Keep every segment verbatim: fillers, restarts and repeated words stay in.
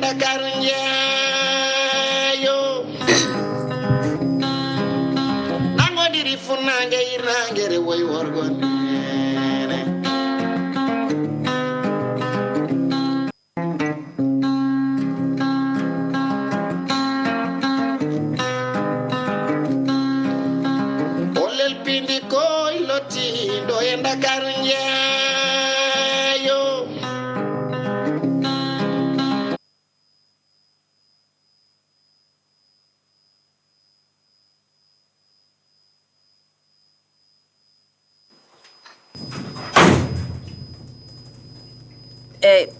Ndakaaru njeeyo. Nangodiri funnaange irnaange re woy worgo neene. Olel pindi koy loti ɗo e Ndakaaru njeeyo. Eyyi,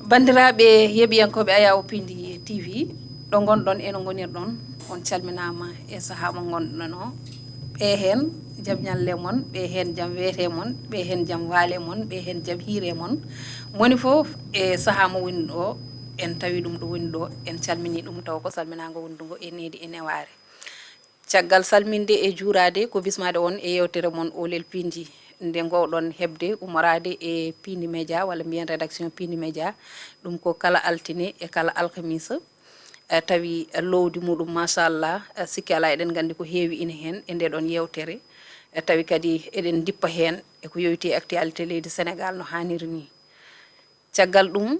banndiraaɓe yeeɓiyankooɓe Ayawo Pindi T V, ɗo ngonɗon e no ngonirɗon, on calminaama e sahaa mo ngonɗon o. Ɓe heen jam ñalle mon, ɓe heen jam weete mon, ɓe heen jam waale mon, ɓe heen jam hiire mon. Moni fof e sahaa mo woni ɗo, en tawi ɗum ɗo woni ɗo, en calmini ɗum taw ko salminaango wondugo e needi e newaare. Caggal salminde e juuraade ko bismaade on e yeewtere mon Oolel Pindi, nde ngoowɗon heɓde ummoraade e Pindi Média walla mbiyen rédaction Pindi Média, ɗum ko kala altine e kala alkamisa. Eh, tawi lowdi muɗum machallah, eh, sikke alaa eɗen nganndi ko heewi ina heen e nde ɗon yeewtere. Eh, tawi kadi eɗen ndippa heen e ko yowitii actualité leydi Sénégal no haaniri ni. Caggal ɗum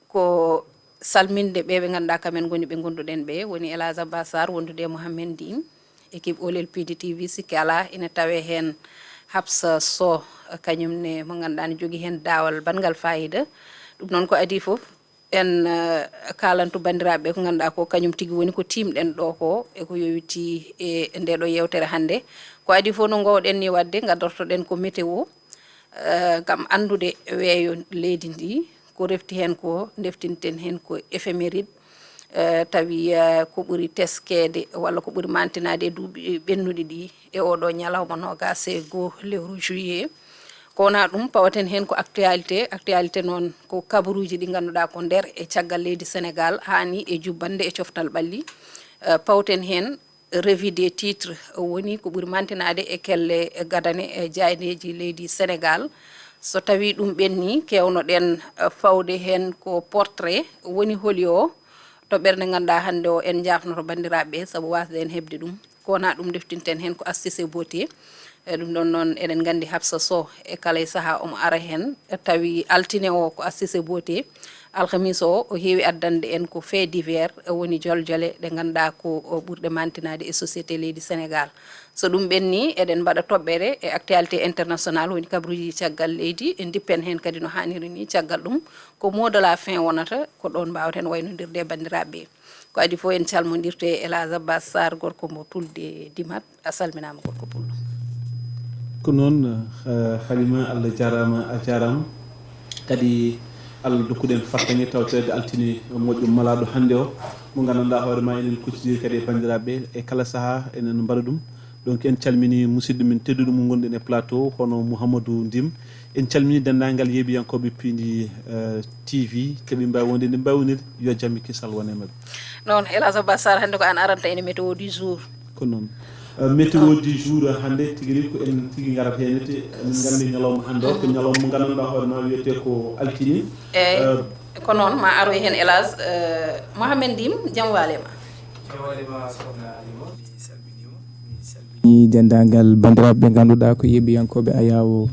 ko salminde ɓe ɓe ngannduɗaa kamen ngoni ɓe ngonduɗen ɓe, woni El Hadj Abbas Sarr wondude e Mohamed Ndin, équipe Oolel Pindi T V sikke alaa ina tawe heen Hafsa Sow, kañum ne mo ngannduɗaa ne jogii heen daawal banngal faayiida. Ɗum noon ko adii fof en, eh, kaalantu banndiraaɓe ɓe ko ngannduɗaa ko kañum tigi woni ko tiimɗen ɗo ko e ko yowitii e nde ɗo yeewtere hannde. Ko adii fof no ngoowɗen ni waɗde, ngadortoɗen ko météo, eh, ngam anndude weeyo leydi ndi, ko refti heen ko, ndeftinten heen ko éphéméride, eh, tawi, eh, ko ɓuri teskeede walla ko ɓuri mantinaade e duuɓi ɓennuɗi ɗi e oɗo ñalawma noogaas e goo lewru juillet. Ko wonaa ɗum, pawaten heen ko actualité. Actualité noon ko kabaruuji ɗi ngannduɗaa ko nder e caggal leydi Sénégal, haa ni e jubbannde e coftal ɓalli. Eh, pawten heen revue des titres, woni ko ɓuri mantinaade e kelle gadane e jaayndeeji leydi Sénégal. So tawii ɗum ɓenni, keewnoɗen, eh, fawde heen ko portrait, woni holi o, toɓɓere nde ngannduɗaa hannde o en njaafnoto banndiraaɓe ɓe, sabu waasde en heɓde ɗum. Ko wonaa ɗum, ndeftinten heen ko Astuce et Beauté. E ɗum ɗoon noon, eɗen nganndi Hafsa Sow e kala e sahaa omo ara heen. Tawi altine o ko Astuce et Beauté, alhamisa o o heewi addande en ko fait divers, woni joljole ɗe ngannduɗaa ko ɓurɗe mantinaade e société leydi Sénégal. So ɗum ɓenni, eɗen mbaɗa toɓɓere e actualité international, woni kabaruuji caggal leydi, e ndippen heen kadi no haaniri ni. Caggal ɗum, ko mot de la fin wonata, ko ɗoon mbaawten waynondirde e banndiraaɓe ɓe. Ko adii fof en calmondirte e El Hadj Abbas Sarr, gorko mo Tulde Dimat. A salminaama, gorko pullo. Ko noon, eh, Halima, Allah jaaraama, a jaaraama. Kadi Allah dokkuɗen fartaŋŋe tawtoreede altine moƴƴo malaaɗo hannde o, mo nganndanɗaa hoore ma enen kuccidiri kadi e banndiraaɓe ɓe e kala sahaa enen mbaɗa ɗum. Donc en calmini musidɗo men tedduɗo mo ngonɗen e plateau, hono Mouhamadou Ndim. En calmini denndaangal yeeɓiyankooɓe Piindi, eh, T V, keɓe mbaawi wonde nde mbaawniri, yo jam e kisal wone maɓɓe. Noon, El Hadj Abbas Sarr, hannde ko aan aranta en e météo du jour. Ko noon. Eh, météo du jour hannde tigi rigi ko en tigi ngarata heen, ete, emin nganndi ñalawma hannde o, ko ñalawma mo nganndanɗaa hoore ma wiyetee ko altine. Eey, eh, ko noon, ma aroy heen, El Hadj, eh, Mohamed Ndim, jam waale ma. Jam waale ma, sokhna Halima, mi salminiima, mi salmini denndaangal banndiraaɓe ɓe ngannduɗaa ko yeeɓiyankooɓe Ayawo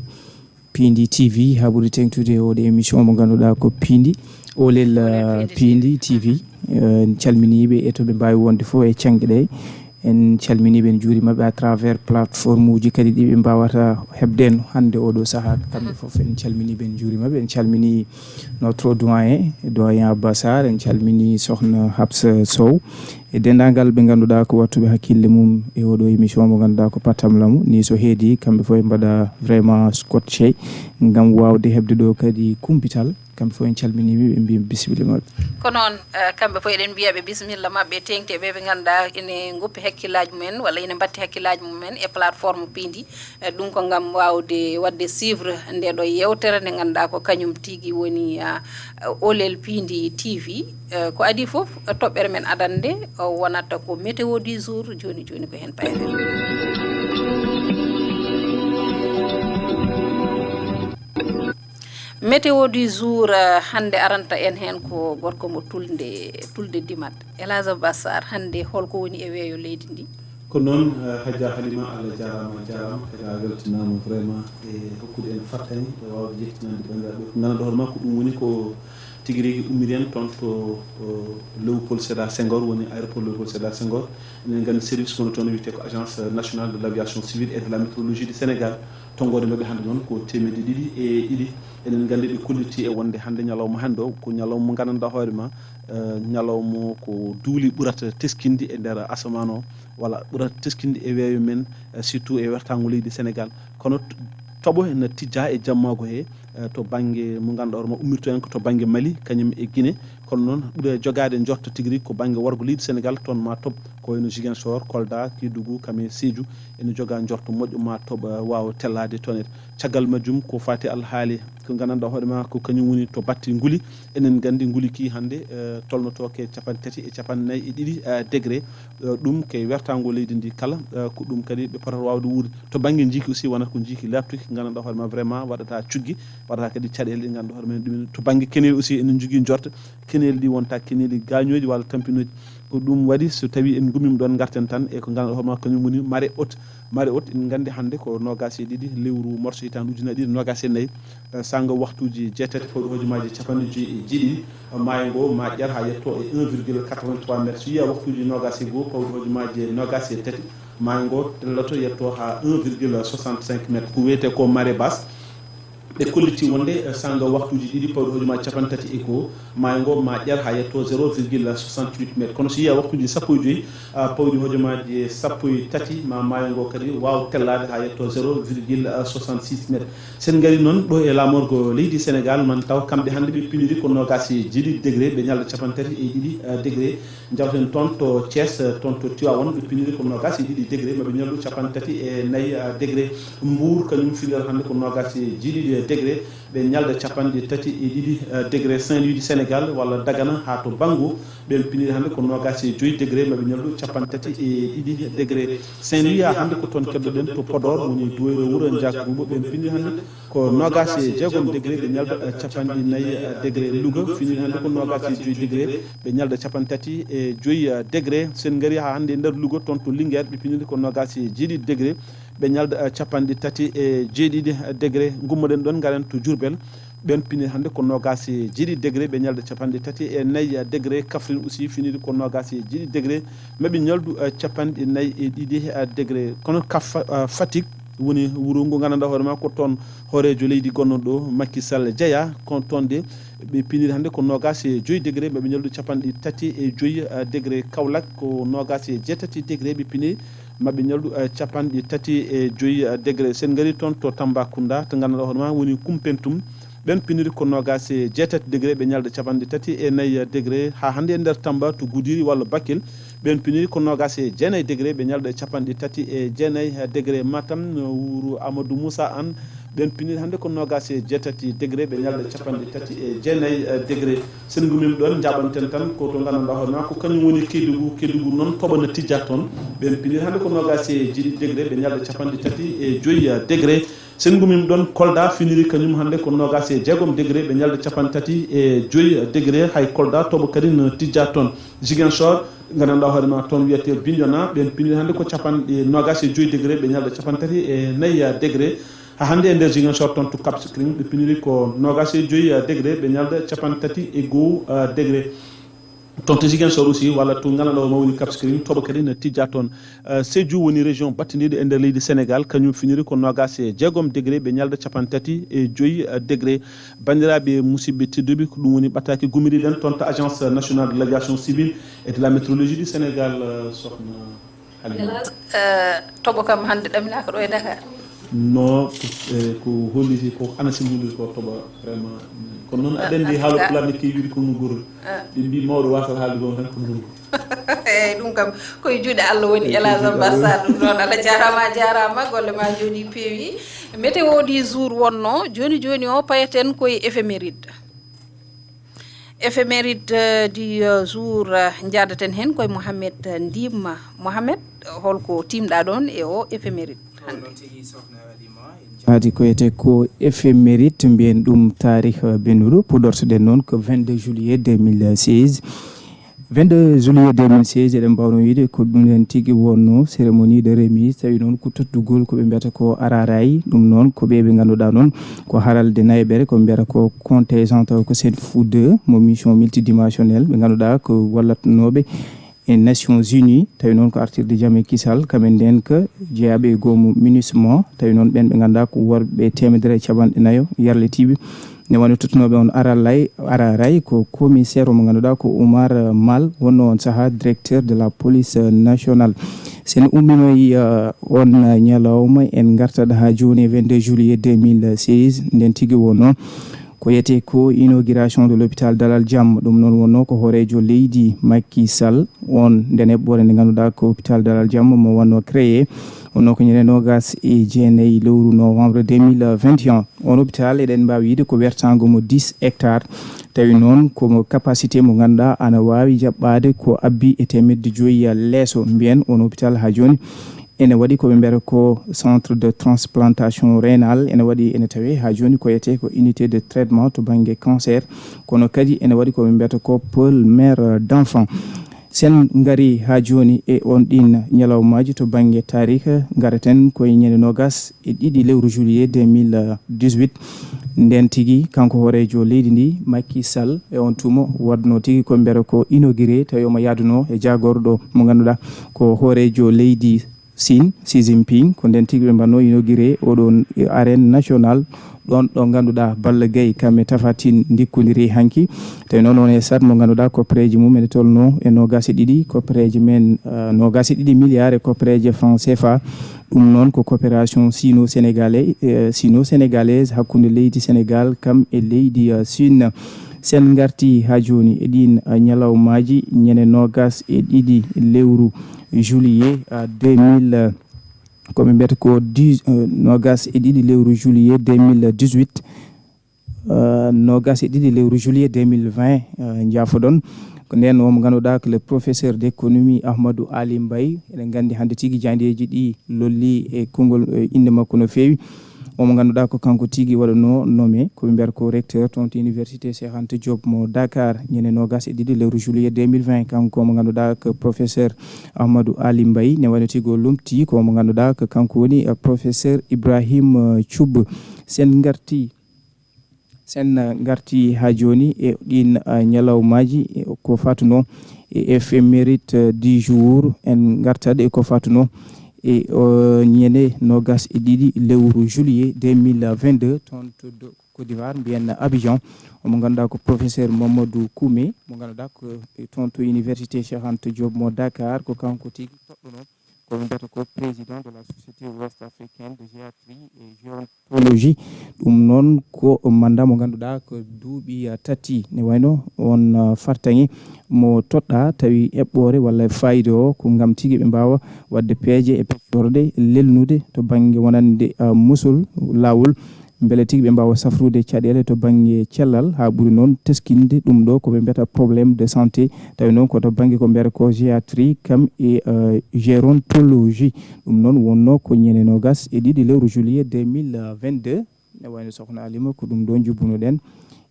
Piindi T V, haa ɓuri teeŋtude e oɗo émission mo ngannduɗaa ko Piindi, Oolel, Oolel, eh, Piindi T V. Piindi T V. Eh, en calminii ɓe e to ɓe mbaawi wonde fof e caŋŋe ɗe. En calminii ɓe, en njuuriima ɓe à travers plateforme uji kadi ɗi ɓe mbaawata heɓde en hannde oɗo sahaa. Kamɓe fof en calminii ɓe, en njuuriima ɓe. En calminii notre doyen, doyen Abba Sarr, en calminii sokhna Hafsa Sow. E denndaangal ɓe ngannduɗaa ko wattuɓe hakkille mum e oɗo émission mo ngannduɗaa ko Patam Lamu, ni so heedi, kamɓe fof ɓe mbaɗa vraiment scotché ngam waawde heɓde ɗo kadi kumpital. Kamɓe fof en calminii ɓe, en mbiya bisimilla maɓɓe. Ko noon, eh, kamɓe fof eɗen mbiya ɓe bisimilla maɓɓe, teeŋti e ɓe ɓe ngannduɗaa ene ngoppi hakkillaaji mumen walla ene mbatti hakkillaaji mumen e plateforme Piindi. Eh, ɗum ko ngam waawde waɗde suivre nde ɗo yeewtere nde ngannduɗaa ko kañum tigi woni, ah, Oolel Piindi T V. Eh, ko adii fof, eh, toɓɓere men adannde, eh, wonata ko météo du jour. Jooni jooni ko heen payɗen. Météo du jour, eh, hannde aranta en heen ko gorko mo Tulde, Tulde Dimat. Elhadj Abbas Sarr, hannde holko woni e weeyo leydi ndi? Ko noon, eh, Hajja Halima, Allah jaaraama, a jaaraama, kadi a weltinaama vraiment e hokkude en fartaŋŋe e waawde yettinande banndiraaɓe. Ko ngannduɗaa hoore maa ko ɗum woni ko tigi rigi ummiri en toon to, o, Léopold Sédar Senghor, woni aéroport Léopold Sédar Senghor. Enen nganndi service kono toon wiyetee ko Agence Nationale de l'Aviation Civile et de la Météorologie du Sénégal. Tonngoode maɓɓe hannde noon ko teemedde ɗiɗi e ɗiɗi. Eɗen nganndi ɓe kollitii e wonde hannde ñalawma hannde o ko ñalawma mo nganndanɗaa hoore maa, eh, ñalawma ko duuli ɓurata teskinde e nder asamaan o, walla ɓurata teskinde e weeyo men, eh, surtout e wertaango leydi Sénégal. Kono t-, toɓo ene tijjaa e jammaago he, eh, to bannge mo ngannduɗaa hoore maa ummirtoo en ko to bannge Mali, kañum e Guinée. Kono noon ɓuri jogaade njorto tigi rigi ko bannge worgo leydi Sénégal, toon ma toɓ ko wayno Ziguinchor, Kolda, Kédougou, kam e Sédhiou. Ene jogaa njorto moƴƴo ma toɓ, eh, waawa tellaade toon. Caggal majjum ko faati alhaali ko nganndanɗaa hoore maa ko kañum woni to batte nguli. Enen nganndi nguli ki hannde, eh, tolnotoo ke capanɗe tati e capanɗe nayi e ɗiɗi, eh, degré. Eh, ɗum ke wertaango leydi ndi kala, eh, ko ɗum kadi ɓe potata waawde wuurde. To bannge njiiki aussi wonata ko njiiki laaɓtuki, nganndanɗaa hoore maa vraiment waɗata cuggi, waɗata kadi caɗeele ɗe ngannduɗaa hoore maa ɗum. To bannge keneeli aussi enen njogii njorto keneeli ɗi wonta keneeli gaañooji walla tampinooji. Ko ɗum waɗi so tawii en ngummiima ɗoon ngarten tan e ko ngannduɗaa hoore maa kañum woni marée haute. Marée haute, en nganndi hannde ko noogaas e ɗiɗi lewru morso hitaande ujunere ɗiɗi noogaas e nayi, eh, sanga waktuuji jeetati pawɗi hojomaaji capanɗe joyi e jeeɗiɗi, maayo ngo ma ƴer haa yettoo e un virgule quatre-vingt-trois mètres. So yiyaa waktuuji noogaas e goo pawɗi hojomaaji noogaas e tati, maayo ngo telloto yettoo haa un virgule soixante-cinq mètres. Ko wiyetee ko marée basse. Ɓe kollitii wonde, eh, sanga waktuuji ɗiɗi pawɗi hojomaaji capanɗe tati e goo, maayo ngo ma ƴer haa yettoo zéro virgule soixante-huit mètres. Kono so yiyaa waktuuji sappo e joyi, ah, pawɗi hojomaaji sappo e tati, ma maayo ngo kadi waaw tellaade haa yettoo zéro virgule soixante-six mètres. So en ngarii noon ɗo e laamorgo leydi Sénégal, man taw kamɓe hannde ɓe piniri ko noogaas e jeeɗiɗi degré, ɓe ñalɗa capanɗe tati e ɗiɗi, ah, degré. Njawten toon to Thiès, toon to Tivaouane, ɓe piniri ko noogaas e ɗiɗi degré, ma ɓe ñallu capanɗe tati e nayi, ah, degré. Mbour, kañum finira hannde ko noogaas e jeeɗiɗi degré, ɓe ñalda capanɗe tati e ɗiɗi, eh, degré. Saint-Louis du Sénégal walla Dagana haa to Bango, ɓen piniri hannde ko noogaas e joyi degré, ma ɓe ñallu capanɗe tati e ɗiɗi degré. Saint-Louis haa hannde ko toon keɗoɗen to Podor, woni Duwayra Wuro Njaakruuba, ɓen piniri hannde ko noogaas e jeegom degré, ɓe ñalda, eh, capanɗe nayi, eh, degré. Louga finiri hannde ko noogaas e joyi degré, ɓe ñalda capanɗe tati e joyi, eh, degré. So en ngarii haa hannde e nder Louga, toon to Linguère, ɓe piniri ko noogaas e jeeɗiɗi degré, ɓe ñalda, eh, capanɗe tati e jeeɗiɗi degré. Ngummoɗen ɗoon, ngaren to Diourbel. Ɓen piniri hannde ko noogaas e jeeɗiɗi degré, ɓe ñalda capanɗe tati e nayi degré. Kaffrine aussi finiri ko noogaas e jeeɗiɗi degré, ma ɓe ñaldu, eh, capanɗe nayi e ɗiɗi, eh, degré. Kono ka Fa-, eh, Fatick woni wuro ngo nganndanɗaa hoore maa ko toon hooreejo leydi gonnoo ɗo, Macky Sall, jeyaa. Ko toon de ɓe piniri hannde ko noogaas e joyi degré, ma ɓe ñaldu capanɗe tati e joyi, eh, degré. Kaolack ko noogaas e jeetati degré ɓe piniri, ma ɓe ñaldu, eh, capanɗe tati e joyi, eh, degré. So en ngarii toon to Tambacounda, to nganndanɗaa hoore maa woni Koumpentoum, ɓen piniri ko noogaas e jeetati degré, ɓe ñalda capanɗe tati e nayi, eh, degré. Haa hannde e nder Tamba to Goudiri walla Bakel, ɓen piniri ko noogaas e jeenayi degré, ɓe ñalda capanɗe tati e jeenayi, eh, degré. Matam, eh, wuro Amadou Moussa Anne, ɓen piniri hannde ko noogaas e jeetati degré, ɓe ñalda capanɗe tati e jeenayi, eh, degré. So en ngummiima ɗoon, njaaɓanten tan ko to nganndanɗaa hoore maa ko kañum woni Kédougou. Kédougou noon toɓo na tijjaa toon. Ɓen piniri hannde ko noogaas e jeeɗiɗi degré, ɓe ñalda capanɗe tati e joyi, eh, degré. So en ngummiima ɗoon, Kolda finiri kañum hannde ko noogaas e jeegom degré, ɓe ñalda capanɗe tati e joyi degré. Hay Kolda toɓo kadi na tijjaa toon. Ziguinchor, nganndanɗaa hoore maa toon wiyetee Bignona, ɓen piniri hannde ko capanɗe noogaas e joyi degré, ɓe ñalda capanɗe tati e nayi degré. Haa hannde e nder Ziguinchor toon to Cap Skirring, ɓe piniri ko noogaas e joyi, eh, degré, ɓe ñalda capanɗe tati e goo, eh, degré. Toon to Ziguinchor aussi, walla to nganndanɗaa hoore maa woni Cap Skirring, toɓo kadi na tijjaa toon. Eh, Sédhiou woni région battindiiɗo e nder leydi Sénégal, kañum finiri ko noogaas e jeegom degré, ɓe ñalda capanɗe tati e joyi, eh, degré. Banndiraaɓe, musidɓe tedduɓe, ko ɗum woni ɓataake gummiriiɗen toon to Agence Nationale de l'Aviation Civile et de la Météorologie du Sénégal, eh, sokhna Halima. Eh, toɓo kam hannde ɗaminaaka ɗo e Dakar. No, eh, ko holliti ko ANACIM holliti ko toɓo vraiment. Kono noon aɗa anndi haala pulaar ne keewi wiide ko nguru. Ah. Ɓe mbii mawɗo waasal haalde ko tan ko ndungu. Eeyi, ɗum kam ko e juuɗe Allah woni. Eeyi, ko e Elhadj juuɗe Allah woni. Abbas Sarr, ɗum noon Allah jaaraama, a jaaraama, golle maa njooɗii peewi. Météo du jour wonnoo, jooni jooni o payeten ko e éphéméride. Éphéméride, euh, du, euh, jour, euh, njaadaten heen ko e Mohamed Ndim. Mohamed, holko tiimɗaa ɗoon e o éphéméride hannde? Noon tigi, sokhna Halima, en Haadi ko wiyetee ko éphéméride, mbiyen ɗum taarih, eh, ɓennuɗo, puɗortoɗen noon ko vingt-deux juillet deux mille seize. Vingt-deux juillet deux mille seize, eɗen mbaawno wiyde ko ɗum en tigi wonno cérémonie de remise, tawi noon ko tottugol ko ɓe mbiyata ko araaraay, ɗum noon ko ɓe ɓe ngannduɗaa noon ko haralde nayaɓere, ko mbiyata ko contingent taw ko Sen Fou deux mo mission multidimensionnelle, ɓe ngannduɗaa ko wallatnooɓe e Nations Unies, tawi noon ko artirde jam e kisal, kamen nden ko jeyaaɓe e goomu MINUSMA, tawi noon ɓen ɓe ngannduɗaa ko worɓe teemedere e capanɗe nayo yarlitiiɓe. Ne wano tottunooɓe on aralay, araray ko commissaire mo ngannduɗaa ko Oumar Mal, wonno on saha directeur de la police nationale. Sen umminoy, eh, on ñalawma, en ngartat haa jooni e vingt-deux juillet deux mille seize, nden tigi wonno ko wiyetee ko inauguration de l'hôpital Dalal Jam. Ɗum noon wonno ko hooreejo leydi Macky Sall, on nden eɓɓore nde ngannduɗaa ko hôpital Dalal Jam mo wanno créé, wonno ko ñande noogas e jeenayi lewru novembre deux mille vingt et un. On hôpital eɗen mbaawi wiyde ko wertaango mo dix hectares, tawi noon ko mo capacité mo ngannduɗaa ana waawi jaɓɓaade ko abbi e teemedde joyi leeso. Mbiyen on hôpital haa jooni ene waɗi ko ɓe mbiyata ko centre de transplantation rénale, ene waɗi, ene tawee haa jooni ko wiyetee ko unité de traitement to bannge cancer, kono kadi ene waɗi ko ɓe mbiyata ko pôle mère d'enfant. Sen ngari haa jooni e on ɗin ñalawmaaji to bannge taarika, ngaraten koye ñande noogas e ɗiɗi lewru juillet deux mille dix-huit. Nden tigi kanko hooreejo leydi ndi, Macky Sall, e on tuma waɗno tigi ko mbiyata ko inauguré, tawi omo yaaduno e jaagorɗo mo ngannduɗaa ko hooreejo leydi Sine, Xi Jinping, ko nden tigi ɓe mbanno inauguré oɗon arène nationale, ɗon ɗo ngannduɗaa Balla Gaye kam e Tapha Tine ndikkondiri hanki. Tawi noon on e stade mo ngannduɗaa koppereeji mum ene tolno e noogas e ɗiɗi koppereeji men, eh, noogas e ɗiɗi milliards e koppereeje franc C F A. Ɗum noon ko coopération sino-sénégalais, eh, sino-sénégalaise hakkunde leydi Sénégal kam e leydi, eh, Chine. Sen ngarti haa jooni e ɗin, eh, ñalawmaaji, ñande noogas e ɗiɗi lewru juillet, eh, deux mille, eh, ko ɓe mbiyata ko dix, eh, noogas e ɗiɗi lewru juillet deux mille dix-huit, eh, noogas e ɗiɗi lewru juillet deux mille vingt, eh, njaafoɗon. Ko nden o mo ngannduɗaa ko le professeur d'économie Ahmadou Ali Mbaye. Eɗen nganndi hannde tigi jaandeeji ɗi lolli e konngol, eh, innde makko no feewi. O mo ngannduɗaa ko kanko tigi waɗano nommé, ko ɓe mbiyata ko recteur toon to université Cheikh Anta Diop mo Dakar, ñande noogas e ɗiɗi lewru juillet deux mille vingt. Kanko mo ngannduɗaa ko professeur Ahmadou Ali Mbaye, ne wano tigi o lomti ko mo ngannduɗaa ko kanko woni, eh, professeur Ibrahim, eh, Thioub. Sen ngarti, sen, eh, ngarti haa jooni e ɗin, eh, ñalawmaaji, eh, ko faatuno e éphéméride, eh, du jour, en ngartat e ko faatuno e, o, ñande noogas e ɗiɗi lewru juillet deux mille vingt-deux, toon to do-, Côte d'Ivoire, mbiyen Abidjan. Omo ngannduɗaa ko professeur Mamadou Koumé, mo ngannduɗaa ko, eh, toon to université Cheikh Anta Diop mo Dakar, ko kanko tigi toɗɗuno ko ɓe mbiyata ko président de la Société Ouest Africaine de Gériatrie et Gérontologie. Ɗum noon ko mandat mo ngannduɗaa ko duuɓi, ah, tati. Ne wayno on, ah, fartaŋŋe mo toɗɗaa, tawi eɓɓoore walla fayda o ko ngam tigi ɓe mbaawa waɗde peeje e peccorde lelnude to bannge wonande, ah, musol laawol, mbele tigi ɓe mbaawa safrude caɗeele to bannge cellal, haa ɓuri noon teskinde ɗum ɗo ko ɓe mbiyata problème de santé, tawi noon ko to bannge ko mbiyata ko gériatrie kam e, eh, gérontologie. Ɗum noon wonno ko ñande noogas e ɗiɗi lewru juillet deux mille vingt-deux. Ne wayno Sokhna Alima, ko ɗum ɗo njubbunoɗen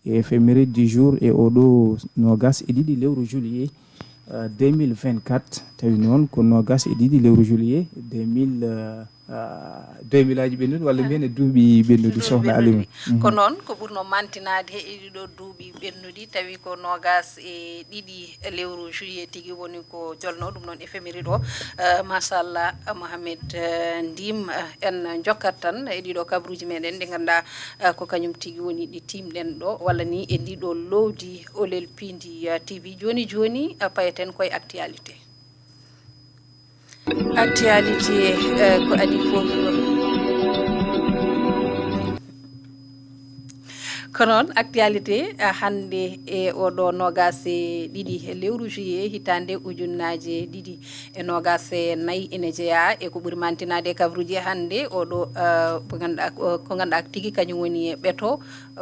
e éphéméride du jour e oɗo noogas e ɗiɗi lewru juillet, eh, deux mille vingt-quatre. Tawi noon ko noogas e ɗiɗi lewru juillet deux mille, eh, ah, deux mille aji ɓennuɗi, walla mbiyen e duuɓi ɓennuɗi, Sokhna Alima. Ko noon, ko ɓurno mantinaade e ɗiɗo duuɓi ɓennuɗi, tawi ko noogas e ɗiɗi lewru juillet tigi woni ko jolno, ɗum noon éphéméride o. Eh, machallah, Mohamed, eh, Ndim, eh, en njokkat tan e ɗiɗo kabruuji meɗen ɗi ngannduɗaa, eh, ko kañum tigi woni ɗi tiimɗen ɗo, walla ni e ndiɗo lowdi Olel Pindi, eh, T V. Jooni jooni, eh, payeten koye actualité. Actualité, eh, ko adii fof. Ko noon, actualité, ah, hannde e oɗo noogaas e ɗiɗi lewru juillet hitaande ujunnaaje ɗiɗi e noogaas e nayi ene jeyaa e ko ɓuri mantinaade e kabruuji hannde. Oɗo, ah, ko ngannduɗaa, ko, ko ngannduɗaa tigi kañum woni ɓeto,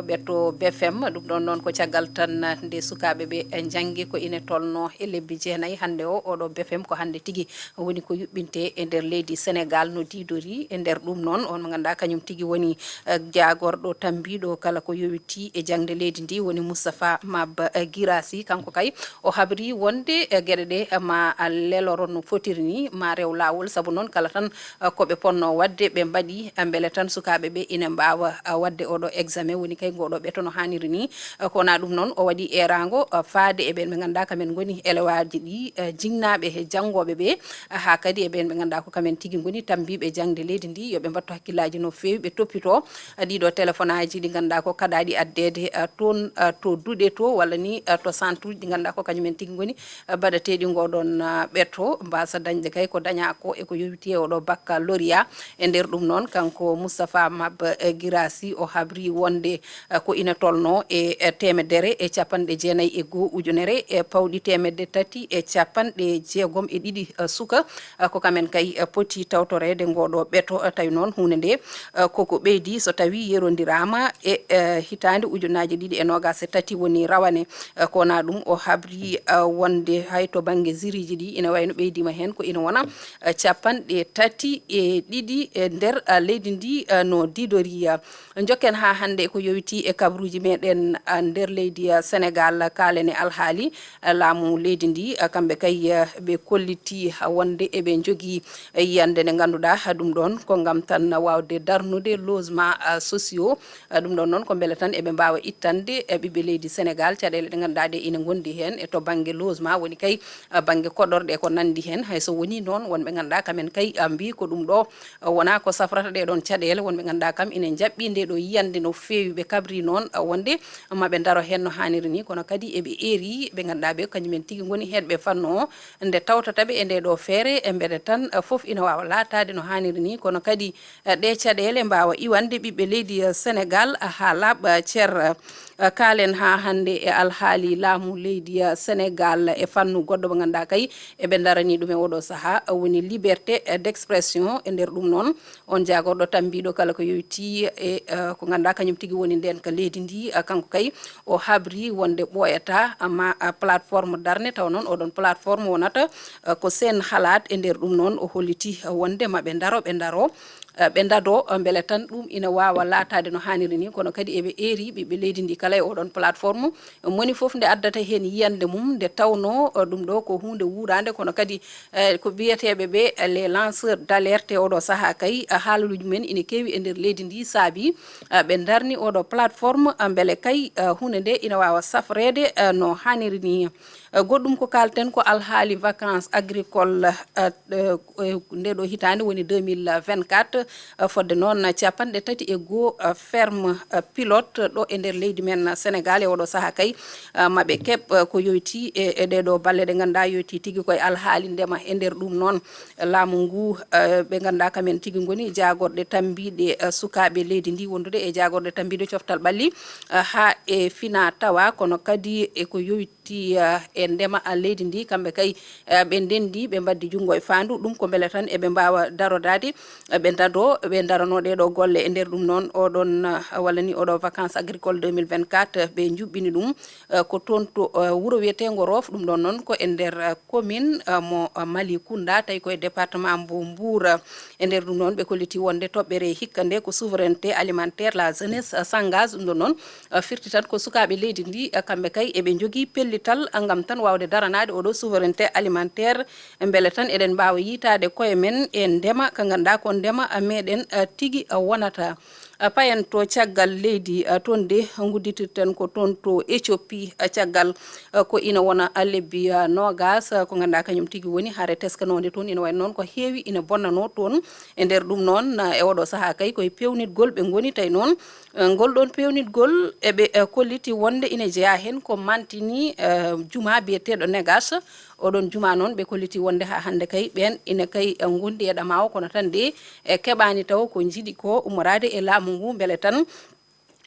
ɓeto B F M. Ɗum ɗoon noon ko caggal tan nde sukaaɓe ɓe njanngi ko ine tolnoo e lebbi jeenayi. Hannde o, oɗo B F M ko hannde tigi woni ko yuɓɓinte e nder leydi Senegaal no diidori. E nder ɗum noon, on mo ngannduɗaa kañum tigi woni, eh, jaagorɗo tambiiɗo kala ko yowitii e jaŋde leydi ndi, woni Moustapha Maba, eh, Guirassy. Kanko kay o habri wonde, eh, geɗe ɗe, eh, ma leloro no fotiri ni, ma rew laawol. Sabu noon kala tan, eh, ko ɓe ponno waɗde ɓe mbaɗi, eh, mbele tan sukaaɓe ɓe ina mbaawa, eh, waɗde oɗo examen, woni kay ngoɗo ɓeto no haaniri ni. Eh, ko wonaa ɗum noon, o waɗi eeraango, eh, faade e ɓeen ɓe ngannduɗaa kamen ngoni elewaaji ɗi, eh, jinnaaɓe he janngooɓe ɓe, eh, haa kadi e ɓeen ɓe ngannduɗaa ko kamen tigi ngoni tambiiɓe jaŋde leydi ndi, yo ɓe mbattu hakkillaaji no feewi, ɓe toppitoo, eh, ɗiɗo telefonaaji ɗi ngannduɗaa ko kaɗaaɗi addeede, eh, toon, eh, to duɗe to, walla ni, eh, to centre uji ɗi ngannduɗaa ko kañumen tigi ngoni, eh, baɗateeɗi ngoɗon, eh, ɓeto, mbaasa dañde kay ko dañaa ko e ko yowitii e oɗo baccalauréat. E nder ɗum noon, kanko Moustapha Maba, eh, Guirassy, o habri wonde, eh, ko ina tolnoo e, eh, teemedere e capanɗe jeenayi e goo ujunere e pawɗi teemedde tati e capanɗe jeegom e ɗiɗi, eh, suka, eh, ko kamen kay, eh, poti tawtoreede ngoɗo ɓeto, eh, tawi noon huunde nde, eh, koko ɓeydi so tawi yerondiraama e, eh, hitaande ujunnaaje ɗiɗi e noogaas e tati woni rawane. Eh, ko wonaa ɗum, o habri, eh, wonde hay to bannge ziriji ɗi ina wayno ɓeydiima heen ko ina wona, eh, capanɗe tati e ɗiɗi e nder, eh, leydi ndi, eh, no diidori, eh, Njokken haa hannde ko yowitii e kabaruuji meɗen, ah, nder leydi, ah, Senegaal, kaalen e alhaali, ah, laamu leydi ndi, ah, kamɓe kay, ah, ɓe kollitii, ah, wonde eɓe njogii, ah, yiyannde nde ngannduɗaa, ah, ɗum ɗoon ko ngam tan waawde darnude logement, ah, sociaux. Ah, ɗum ɗoon noon ko mbele tan eɓe mbaawa ittande, eh, ɓiɓɓe leydi Senegaal caɗeele ɗe ngannduɗaa ɗe ina ngondi heen e to bannge logement, woni kay, ah, bannge koɗorɗe e ko nanndi heen. Hay so wonii noon, wonɓe ngannduɗaa kamen kay, ah, mbii ko ɗum ɗo wonaa ko safrata ɗee ɗoon caɗeele, wonɓe ngannduɗaa kam ina njaɓɓii ndee ɗoo yiyannde no feewi. Ɓe kabrii noon, ah, wonde ma ɓe ndaro heen no haaniri nii, kono kadi eɓe eeri ɓe ngannduɗaa ɓe kañumen tigi ngoni heedɓe fannu o. Nde tawtata ɓe e ndee ɗoo feere, e mbele tan, ah, fof ina waawa laataade no haaniri nii, kono kadi, ah, ɗee caɗeele mbaawa iwande ɓiɓɓe leydi, ah, Senegaal, ah, haa laaɓa, ah, cer. Ah, kaalen haa hannde e alhaali laamu leydi, ah, Senegaal e fannu goɗɗo mo ngannduɗaa kay eɓe ndaranii ɗum e oɗo sahaa, woni liberté d'expression. E nder ɗum noon, on jaagorɗo tambiiɗo kala ko yowitii e, eh, ko ngannduɗaa kañum tigi woni ndeenka leydi ndi, eh, kanko kay o habri wonde ɓooyataa, amma, eh, plateforme darne, taw noon oɗon plateforme wonata, eh, ko Sen Halat. E nder ɗum noon o holliti, eh, wonde ma ɓe ndaro, ɓe ndaro, eh, ɓe ndado, eh, mbele tan ɗum ina waawa laataade no haaniri nii, kono kadi eɓe eeri ɓiɓɓe leydi ndi kala e oɗon plateforme, moni fof nde addata heen yiyannde mum, nde tawnoo, eh, ɗum ɗo ko huunde wuuraande, kono kadi, eh, ko biyeteeɓe ɓe, eh, les lanceurs d'alerte, oɗo sahaa kay, eh, haalaluuji mumen ina keewi e nder leydi ndi, saabi, eh, ɓe ndarni oɗo plateforme, eh, mbele kay, eh, huunde nde ina waawa safreede, eh, no haaniri nii. Eh, goɗɗum ko kaalten ko alhaali vacances agricoles, eh, eh, eh, nde ɗo hitaande woni deux mille vingt-quatre, eh, fodde noon capanɗe tati e goo, eh, ferme, eh, pilote ɗo e nder leydi men Senegaal e oɗo sahaa kay, eh, ma ɓe keɓ, eh, ko yowitii e, e ɗee ɗoo balle ɗe ngannduɗaa yowitii tigi koye alhaali ndema. E nder ɗum noon, laamu ngu, eh, ɓe ngannduɗaa kamen tigi ngoni jaagorɗe tambiiɗe, eh, sukaaɓe leydi ndi wondude e jaagorɗe tambiiɗe coftal ɓalli, eh, haa e fina tawa, kono kadi e ko yowitii ti, eh, e ndema, ah, leydi ndi, kamɓe kay, eh, ɓe ndenndi, ɓe mbaddi junngo e faandu. Ɗum ko mbele tan eɓe mbaawa darodaade, eh, ɓe ndado, ɓe ndarano ɗee ɗoo golle. E nder ɗum noon, oɗon, ah, walla ni oɗo vacances agricoles deux mille vingt-quatre, ɓe njuɓɓini ɗum, eh, ko toon to, eh, wuro wiyeteengo Roof. Ɗum ɗoon noon ko e nder, eh, commune, eh, mo, eh, Malicounda, tawi ko e département mbo Mbour. E nder ɗum noon, ɓe kolliti wonde toɓɓere hikka nde ko souveraineté alimentaire, la jeunesse s'engage. Ɗum ɗoon noon, eh, firti tan ko sukaaɓe leydi ndi, eh, kamɓe kay eɓe njogii pellital, eh, ngam tan waawde daranaade oɗo souveraineté alimentaire, mbele tan eɗen mbaawa yiytaade koye men e ndema ka ngannduɗaa ko ndema, eh, meɗen, eh, tigi, eh, wonata. Eh, payen to caggal leydi, eh, toon de ngudditirten ko toon to Éthiopie, eh, caggal, eh, ko ina wona, eh, lebbi, eh, noogaas, eh, ko ngannduɗaa kañum tigi woni hare teskanoonde toon, ina wayi noon ko heewi ina bonnanoo toon. E nder ɗum noon, eh, e oɗo sahaa kay koye peewnitgol ɓe ngoni, tawi noon, eh, ngol ɗoon peewnitgol eɓe, eh, kolliti wonde ina jeyaa heen ko mantini, eh, jumaa biyeteeɗo Negas. Oɗon jumaa noon ɓe kolliti wonde haa hannde kay ɓeen ina kay, eh, ngondi e ɗama o, kono tan de, eh, keɓaani taw ko njiɗi ko ummoraade e laamu ngu, mbele tan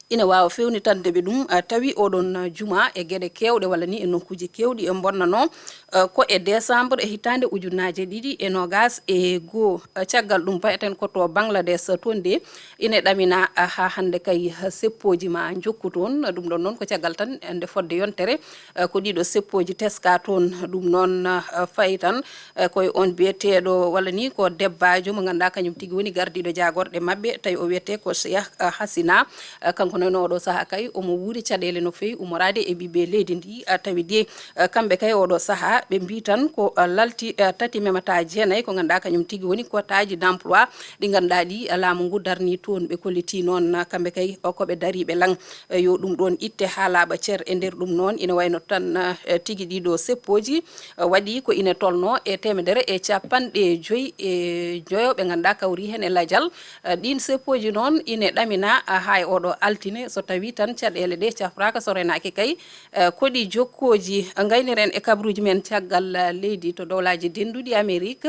ina waawa feewnitande ɓe ɗum, eh, tawi oɗon, eh, juma e geɗe keewɗe walla ni e nokkuuji keewɗi e bonnanoo, eh, ko e décembre e hitaande ujunaaje ɗiɗi e noogaas e goo. Eh, caggal ɗum, mbayaten ko to Bangladesh, toon de ine ɗamina, eh, haa hannde kay, eh, seppooji ma njokku toon. Ɗum ɗoon noon ko caggal tan, eh, nde fodde yontere, eh, ko ɗiɗo seppooji teska toon. Ɗum noon, eh, fayi tan, eh, koye on biyeteeɗo walla ni ko debbaajo mo ngannduɗaa kañum tigi woni gardiiɗo jaagorɗe maɓɓe, tawi o wiyetee ko Cheikh, eh, Hasina. Eh, kanko noon oɗo sahaa kay omo wuuri caɗeele no feewi ummoraade e ɓiɓɓe leydi ndi, eh, tawi de, eh, kamɓe kay oɗo sahaa ɓe mbii tan ko, eh, lalti, eh, tati memata jeenayi ko ngannduɗaa kañum tigi woni quotaaji d'emploi ɗi ngannduɗaa ɗi, eh, laamu ngu darni toon. Ɓe kolliti noon, eh, kamɓe kay, eh, ko ɓe dariiɓe lan, eh, yo ɗum ɗoon itte haa laaɓa cer. E nder ɗum noon ina wayno tan, eh, tigi ɗiɗo seppooji, eh, waɗi ko ine tolnoo e teemedere e capanɗe joyi e joyo ɓe ngannduɗaa kawri heen e lajal. Eh, ɗiin seppooji noon ine ɗamina, ah, haa e oɗo altine, so tawii tan caɗeele ɗe cafraaka, so renaaki kay, eh, koɗi jokkooji. Ngayniren e kabaruuji men caggal, eh, leydi to Dowlaaji Dennduɗi Amerik,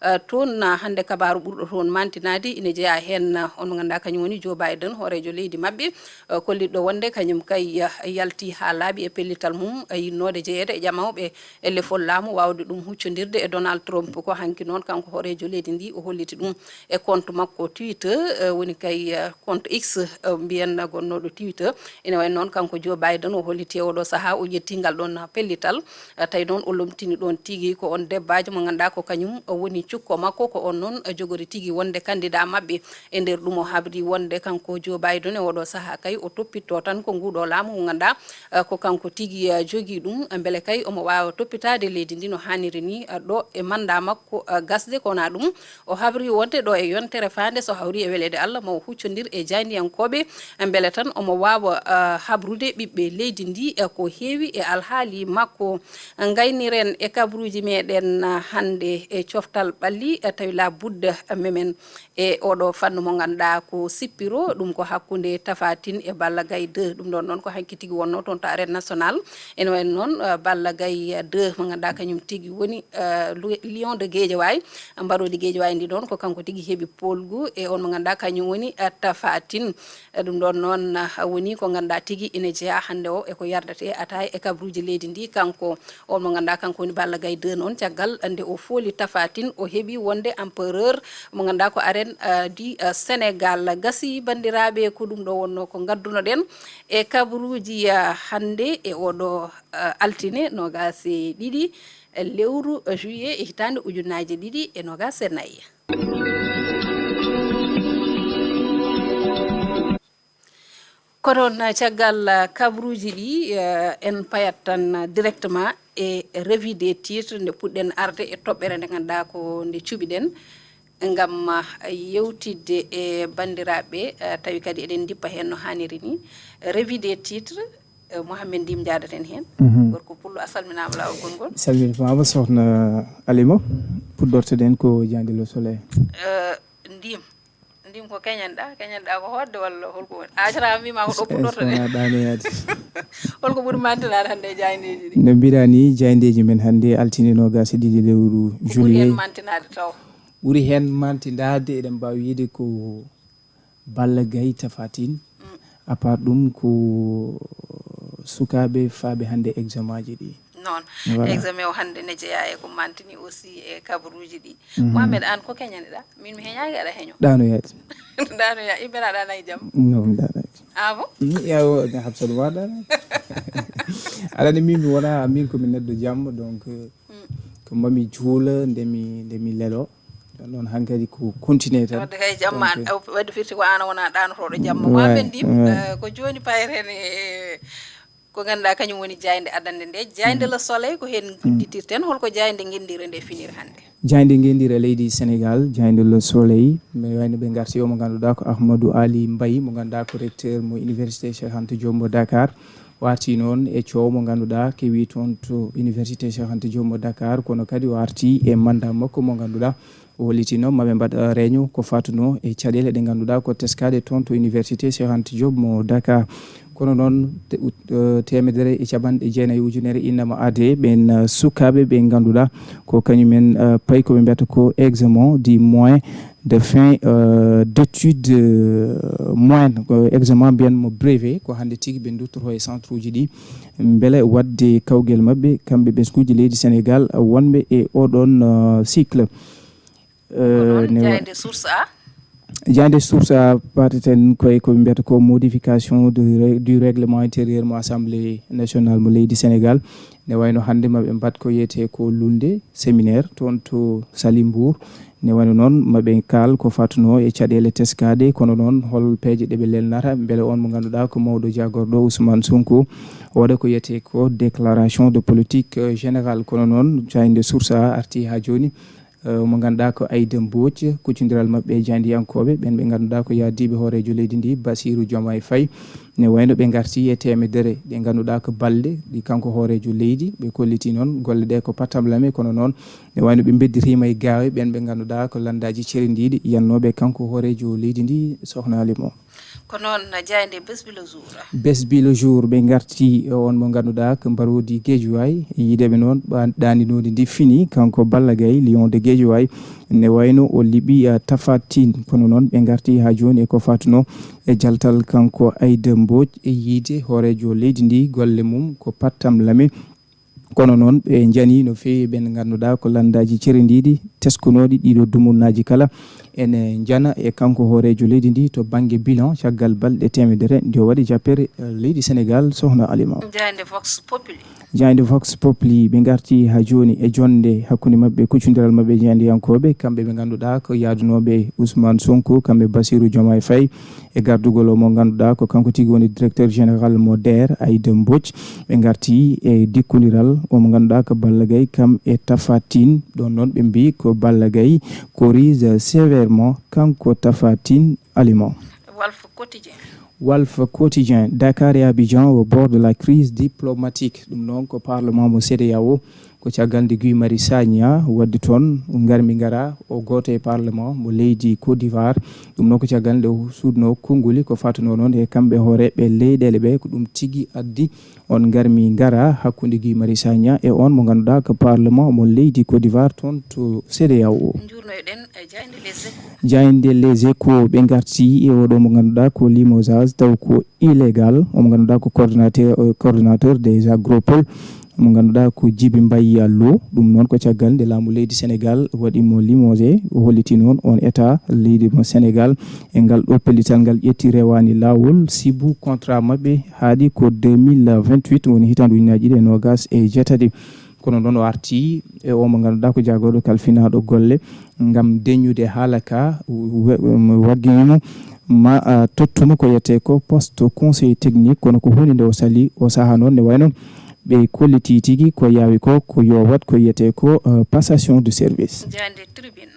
eh, toon, ah, hannde kabaaru ɓurɗo toon mantinaade ine jeyaa heen, ah, on mo ngannduɗaa kañum woni Joe Biden, hooreejo leydi maɓɓe, eh, kollitɗo wonde kañum kay, eh, yalti haa laaɓi e pellital mum, eh, yinnoode jeyeede e ƴamawɓe e lefol laamu, waawde ɗum huccondirde e Donald Trump. Ko hanki noon kanko hooreejo leydi ndi o holliti ɗum e compte makko Twitter, eh, woni kay, eh, compte X, eh, mbiyen gonnooɗo Twitter. Ina wayi noon kanko Joe Biden o holliti e oɗo sahaa o ƴetti ngal ɗoon pellital, eh, tawi noon o lomtini ɗoon tigi ko on debbaajo mo ngannduɗaa ko kañum woni cukko makko, ko on noon, eh, jogori tigi wonde candidat maɓɓe. E nder ɗum o habri wonde kanko Joe Biden e oɗo sahaa kay o toppitto tan ko nguɗo laamu mo ngannduɗaa, eh, ko kanko tigi, eh, jogii ɗum, mbele kay omo waawa toppitaade leydi ndi no haaniri ni, eh, ɗo e mannda makko, eh, gasde. Ko wonaa ɗum, o habri wonde ɗo e yontere faande, so hawri e weleede Allah, ma o huccondir e jaayndiyankooɓe, eh, mbele tan omo waawa, eh, habrude ɓiɓɓe leydi ndi, eh, ko heewi e alhaali makko. Ngayniren e kabaruuji meɗen, eh, hannde e coftal ɓalli, eh, tawi la budda, eh, memen e oɗo fannu mo ngannduɗaa ko sippiro, ɗum ko hakkunde Tapha Tine e Balla Gaye deux. Ɗum ɗoon noon ko hanki tigi wonnoo toon to arène national. Ene wayi noon, eh, Balla Gaye deux mo ngannduɗaa kañum tigi woni, eh, lu-, Lion de Guédiawaye. Mbaroodi Guédiawaye ndi ɗoon ko kanko tigi heɓi poolgu e on mo ngannduɗaa kañum woni, eh, Tapha Tine. Eh, ɗum ɗoon noon, ah, woni ko ngannduɗaa tigi ina jeyaa hannde o e ko yardetee ataaya e kabaruuji leydi ndi. Kanko on mo ngannduɗaa kanko woni Balla Gaye deux noon, caggal nde o fooli Tapha Tine, o heɓi wonde empereur mo ngannduɗaa ko arène, ah, du, ah, Sénégal. Gasi banndiraaɓe, ko ɗum ɗo wonnoo ko ngaddunoɗen e kabaruuji, ah, hannde e oɗo, ah, altine noogaas e ɗiɗi, eh, lewru, eh, juillet e hitaande ujunaaji ɗiɗi e noogaas e nayi. Ko noon, caggal, uh, kabaruuji ɗi, uh, en payat tan, uh, directement e revue des titres, nde puɗɗen arde e toɓɓere nde ngannduɗaa ko nde cuɓiɗen ngam, uh, yewtidde e banndiraaɓe, uh, tawi kadi eɗen ndippa heen no haaniri ni. Revue des titres, uh, Mohamed Ndim njaadaten heen. Mhm. Gorko Pullo, a salminaama laawol konngol. Salminaama, sohna Alima. Puɗɗortoɗen ko Jaaynde Le Soleil. Uh, Ndim. Ndim ko keñanɗaa? Keñanɗaa ko hoɗde walla holko woni? A acata mi ma ko ɗo puɗɗorto de. Wona ɗaanoyaade. Holko ɓuri mantinaade hannde e jaayndeeji ɗi? No mbiɗa ni, jaayndeeji men hannde altine noogaas e ɗiɗi lewru juillet. Ko ɓuri heen mantinaade taw? Ɓuri heen mantinaade, eɗen mbaawi wiyde ko Balla Gaye Tapha Tine. Mm. À part ɗum, ko sukaaɓe faaɓe hannde examen ji ɗi. Noon. Voilà. Examen o hannde ne jeyaa e ko mantini aussi e kabaruuji ɗi. Mhm. Mohamed, aan ko keñaniɗaa? Min mi heñaaki, aɗa heño. Ɗaanoyaade. Ɗaanoyaa, immbeɗa ɗaanaaki jam? Non, mi ɗaanaaki. Ah bon? Mm, yawo, ne Hafsatu ma ɗaanaaki. Aɗa anndi min mi wonaa, min ko mi neɗɗo jam, donc, mm, ko mami juula, nde mi, nde mi lelo. Ɗon noon hankadi ko continue tan. Wadde kay jamma. Donc, an, wadde firti ko aan wonaa ɗaanotooɗo jamma. Ouais, Mohamed Ndim, ouais. Eh, ko jooni payren e, ko ngannduɗaa kañum woni jaaynde adannde nde. Jaaynde, mm, Le Soleil, ko heen, mm, udditirten. Holko jaaynde ngenndire nde finiri hannde? Jaaynde ngenndire leydi Sénégal, jaaynde Le Soleil, mi wayno ɓe ngarti o mo ngannduɗaa ko Ahmadou Ali Mbaye, mo ngannduɗaa ko recteur mo Université Cheikh Anta Diop mo Dakar. O arti noon e coow mo ngannduɗaa kewi toon to Université Cheikh Anta Diop mo Dakar, kono kadi o arti e mandat makko mo ngannduɗaa o hollitino maɓe mbaɗ, eh, réunion ko fatunoo e caɗeele ɗe ngannduɗaa ko teskaɗe toon to Université Cheikh Anta Diop mo Dakar. Kono noon, te-, ut-, eh, teemedere e capanɗe jeenayi ujunere innama aade ɓeen, eh, sukaaɓe ɓe ngannduɗaa ko kañumen, eh, payi ko ɓe mbiyata ko examen du moyen de fin, eh, d'études, eh, moyennes, ko examen mbiyan mo brevet, ko hannde tigi ɓe nduttoto e centre uji ɗi, mbele waɗde kawgel maɓɓe, kamɓe ɓesnguuji leydi Sénégal wonɓe e oɗon, eh, cycle. Ko noon, eh, ne wa-, jaaynde Source A. Jaaynde Source A, paateten koye ko ɓe mbiyata ko modification de ré-, du règlement intérieur mo Assemblée nationale mo leydi Sénégal. Ne wayno hannde maɓe mbaɗ ko wiyetee ko luulnde séminaire toon to Salimbourg. Ne wayno noon maɓe kaal ko fatunoo e caɗeele teskaaɗe, kono noon hol peeje ɗe ɓe lelnata, mbele on mo ngannduɗaa ko mawɗo jaagorɗo Ousmane Sonko, o waɗa ko wiyetee ko déclaration de politique, euh, générale. Kono noon, jaaynde Source A arti haa jooni, eh, mo ngannduɗaa ko Aïda Mbodj, kuccondiral maɓɓe e jaayndiyankooɓe, ɓeen ɓe ngannduɗaa ko yahdiiɓe hooreejo leydi ndi, Bassirou Diomaye Faye. Ne wayno ɓe ngarti e teemedere, ɗe ngannduɗaa ko balɗe ɗi kanko hooreejo leydi, ɓe kolliti noon golle ɗe ko pattamlame, kono noon ne wayno ɓe mbedditiima e gaawe ɓeen ɓe ngannduɗaa ko lanndaaji cerendiiɗi yiyannooɓe kanko hooreejo leydi ndi, Sohna Alimo. Ko noon, jaaynde Bés bi le jour. Bés bi le jour, ɓe ngarti e on mo ngannduɗaa ko mbaroodi Guédiawaye. Yiideɓe noon, ɓa-, ɗaaninoodi ndi fini, kanko Balla Gaye, Lion de Guédiawaye, ne wayno o liɓi, eh, Tapha Tine. Kono noon, ɓe ngarti haa jooni e ko fatunoo e jaltal kanko Aïda Mbodj e yiide hooreejo leydi ndi, golle mum ko pattamlame. Kono noon, ɓe njanii no feewi ɓeen ngannduɗaa ko lanndaaji cerendiiɗi teskunooɗi ɗiɗo dumunnaaji kala. Ene njana e kanko hooreejo leydi ndi to bannge bilan caggal balɗe teemedere nde o waɗi jappere, eh, leydi Sénégal, Sohna Alima. Jaaynde Vox Populi. Jaaynde Vox Populi, ɓe ngarti haa jooni e jonnde hakkunde maɓɓe, kuccondiral maɓɓe e jaayndiyankooɓe, kamɓe ɓe ngannduɗaa ko yahdunooɓe Ousmane Sonko, kamɓe Bassirou Diomaye Faye, e gardugol o mo ngannduɗaa ko kanko tigi woni directeur général mo DER, Aïda Mbodj. Ɓe ngarti e dikkondiral o mo ngannduɗaa ko Balla Gaye, kam e Tapha Tine. Ɗoon noon ɓe mbii ko Balla Gaye corrige sévèrement kanko Tapha Tine, Alima. Walf Quotidien. Walf Quotidien, Dakar et Abidjan au bord de la crise diplomatique. Ɗum noon ko parlement mo CEDEAO. Ko caggal nde Guy Marius Sagna waɗde toon ngarmi ngara, o gooto e parlement mo leydi Côte d'Ivoire. Ɗum noon ko caggal nde o suuɗnoo konnguli ko fatunoo noon e kamɓe hooreeɓe leyɗeele ɓe. Ko ɗum tigi addi on ngarmi ngara hakkunde Guy Marius Sagna e on mo ngannduɗaa ko parlement mo leydi Côte d'Ivoire toon to CEDEAO. Njuurnoyɗen e jaaynde Les Échos. Jaaynde Les Échos, ɓe ngarti e oɗo mo ngannduɗaa ko limogeage taw ko illégal, omo ngannduɗaa ko coordonnateur, euh, coordonnateur des agropoles, mo ngannduɗaa ko Djiby Mbaye Lo. Ɗum noon ko caggal nde laamu leydi Sénégal waɗi mo limogé, o holliti noon on état leydi mo Sénégal e ngal ɗo pellital ngal ƴetti rewaani laawol, sibu contrat maɓɓe haaɗi ko deux mille vingt-huit, woni hitaande ujunnaaji ɗiɗi e noogaas e jeetati. Kono noon o arti e o mo ngannduɗaa ko jaagorɗo kalfinaaɗo golle ngam deññude haala ka, wa-, wa-, waggiimo ma, a, tottuma ko wiyetee ko poste conseil technique, kono ko huunde nde o sali o sahaa noon, ne wayno ɓe kolliti tigi ko yaawi ko, ko yo waɗ ko wiyetee ko, eh, passation de service. Jaaynde Tribune.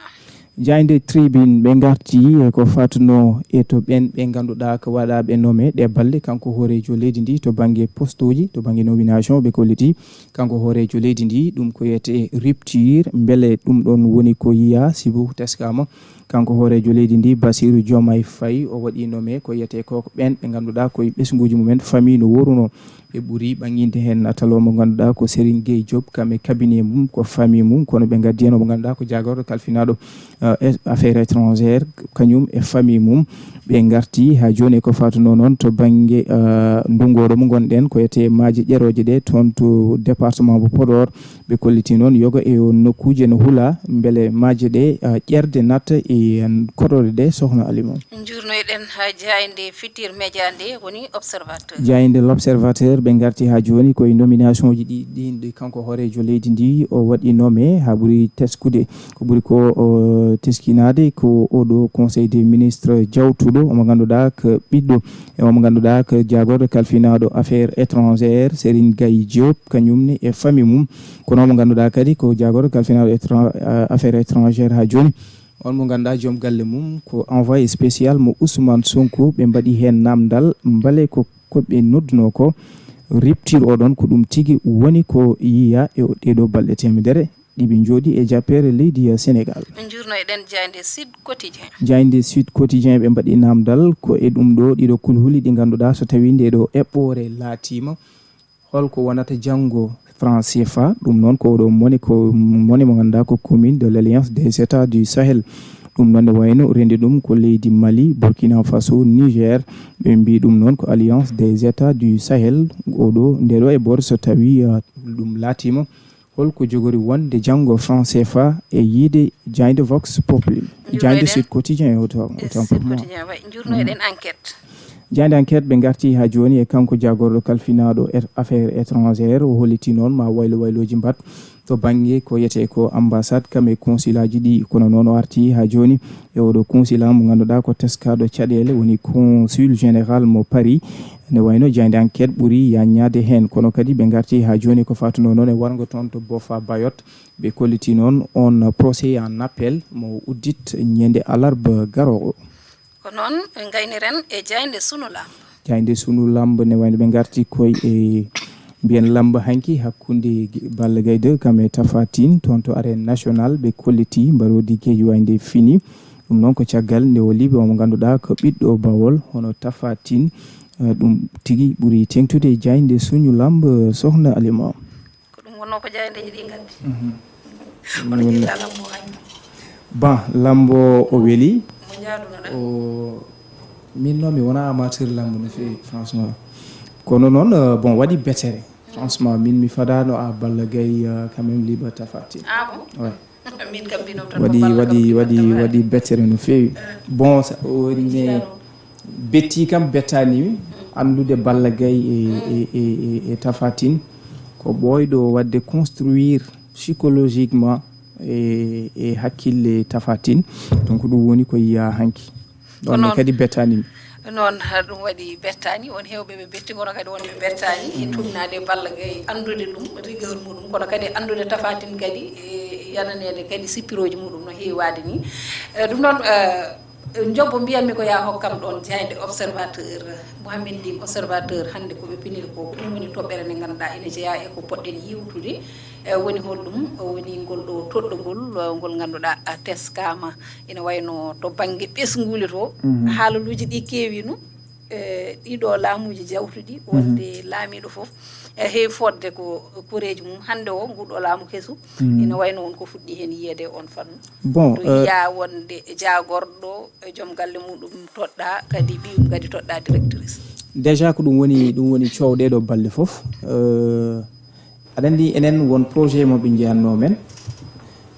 Jaaynde Tribune, ɓe ngarti e ko fatunoo e to ɓeen ɓe ngannduɗaa ko waɗaaɓe nommé ɗe balɗe, kanko hooreejo leydi ndi to bannge postuuji, to bannge nomination, ɓe kolliti kanko hooreejo leydi ndi, ɗum ko wiyetee rupture. Mbele ɗum ɗoon woni ko yiyaa, sibu teskaama kanko hooreejo leydi ndi, Bassirou Diomaye Faye, o waɗi nommé ko wiyetee ko ɓeen ɓe ngannduɗaa ko e ɓesnguuji mumen famille no worunoo. Ɓe ɓuri ɓaŋŋinde heen natal o mo ngannduɗaa ko Serigne Gueye Diop, kam e cabinet mum, ko famille mum, kono ɓe ngaddi heen o mo ngannduɗaa ko jaagorɗo kalfinaaɗo, eh, e affaire étrangère, kañum e famille mum. Ɓe ngarti haa jooni e ko fatunoo noon to bannge, eh, ndunngooɗo mo ngonɗen, ko wiyetee maaje ƴerooje ɗe, toon to département mo Podor. Ɓe kolliti noon yoga e on nokkuuje no hula mbele maaje ɗe, eh, ƴerde natta e, en, koɗoɗe ɗe, Sohna Alima. Njuurnoyɗen haa jaaynde Futurs Médias nde woni Observateur. Jaaynde L'Observateur, ɓe ngarti haa jooni ko e nomination ji ɗi, ɗin ɗi kanko hooreejo leydi ndi o waɗi nommé, haa ɓuri teskude. Ko ɓuri ko, o, teskinaade ko oɗo Conseil des ministres jawtuɗo, omo ngannduɗaa ko ɓiɗɗo, e omo ngannduɗaa ko jaagorɗo kalfinaaɗo affaire étrangère, Serigne Gaye Diop, kañum ne e famille mum. Kono omo ngannduɗaa kadi ko jaagorɗo kalfinaaɗo étran-, a-, affaire étrangère haa jooni. On mo ngannduɗaa joom galle mum ko envoyé spécial mo Ousmane Sonko, ɓe mbaɗi heen naamndal, mbele ko, ko ɓe noddunoo ko rupture, oɗon ko ɗum tigi woni ko yiyaa e o-, ɗee ɗoo balɗe teemedere. ɗiɓi njooɗi e jappeere leydi Sénégal. Njurnoyɗen jaaynde Sud Quotidien. Jaaynde Sud Quotidien ɓe mbaɗi naamdal ko e ɗum ɗo ɗiɗo kulhuli ɗi ngannduɗaa so tawii nde ɗo eɓɓoore laatiima. Holko wonata janngo franc C F A? Ɗum noon ko oɗo mone ko mone mo ngannduɗaa ko commune de l'Alliance des États du Sahel. Ɗum noon ne wayno renndi ɗum ko leydi Mali, Burkina Faso, Niger. Ɓe mbii ɗum noon ko Alliance des États du Sahel. Oɗo nde ɗo e bor so tawii ah, ɗum laatiima holko jogori wonde janngo franc C F A e yiide jaaynde Vox Populi, jaaynde Sud Quotidien e autant pour moi. Njurnoyɗen enquête. Jaaynde enquête ɓe ngarti haa jooni e kanko jaagorɗo kalfinaaɗo affaire étrangère o holliti noon ma waylo waylooji mbaɗ to bannge ko yetee ko ambassade kam e consulaaji ɗi kono noon o arti haa jooni e oɗo consulat mo ngannduɗaa ko teskaaɗo caɗeele woni consul général mo Paris. Ne wayno jaaynde enquête ɓuri yaññaade heen kono kadi ɓe ngarti haa jooni ko fatunoo noon e warngo toon to Bofa Bayot ɓe kolliti noon on procès en appel mo uddit ñande alarba garoowo. Ko noon ngayniren e jaaynde sunu lamb. Jaaynde sunu lamb ne wayno ɓe ngarti koy e mbiyen lamb hanki hakkunde Balla Gaye deux kam e Tapha Tine toon to arène national ɓe kolliti mbaroodi geejuwaay nde fini. Ɗum noon ko caggal nde o liɓi omo ngannduɗaa ko ɓiɗɗo bawol hono Tapha Tine. Eh, ɗum tigi ɓuri teŋtude e jaaynde suñu lamb sohna Alima. Ko ɗum wonnoo ko jaayndeeji ɗi ngaddi. Kono jiɗɗa lambo hanki. Bon, lambo o weli. Mo jaadunoɗa. O min noon mi wona amateur lambo no feewi franchement. Kono noon euh, bon waɗi betere. Franchement min mi fadano a Balla Gaye euh, quand même liba Tapha Tine. Ah bon? Ouais. Min kam mbinom tan waɗi waɗi waɗi waɗi bettere no feewi. Bon sa- o ne betti kam bettanimi anndude Balla Gaye e, e, e, e, e Tapha Tine ko ɓooyɗo waɗde construire psychologiquement e, e hakkille Tapha Tine. Donc ɗum woni ko yiya hanki. Ɗon ne kadi bettanimi. Noon ɗum waɗi bettani on heewɓe ɓe betti kono kadi wonɓe bettani e tumnaade Balla Gaye anndude ɗum rigueur muɗum kono kadi anndude Tapha Tine kadi e yananeede kadi sippirooji muɗum no heewaade ni. Eh, ɗum noon eh, jobbo mbiyanmi ko yaa hokkam ɗoon jaaynde observateur Mouhamed Ndin observateur hannde ko ɓe piniri ko ko ɗum woni toɓɓere nde ngannduɗaa ene jeyaa e ko poɗɗen yiwtude. Eh, woni holɗum woni ngol ɗo toɗɗogol eh, ngol ngannduɗaa ah, teskama ina wayno to bannge ɓesnguuli to haalaluuji ɗi keewino eh, ɗiɗo laamuuji jawtuɗi wonde laamiiɗo fof e heewi fodde ko koreeji mum hannde o nguɗo laamu kesu ina wayno on ko fuɗɗi heen yiyeede e on fannu. Bon to eh, yiya wonde jaagorɗo e joom galle muɗum toɗɗa kadi ɓiyum kadi toɗɗa directrice. Déjà ko ɗum woni ɗum woni coow ɗeɗo balɗe fof. Eh, aɗa anndi enen won projet mo ɓe njeyatno men.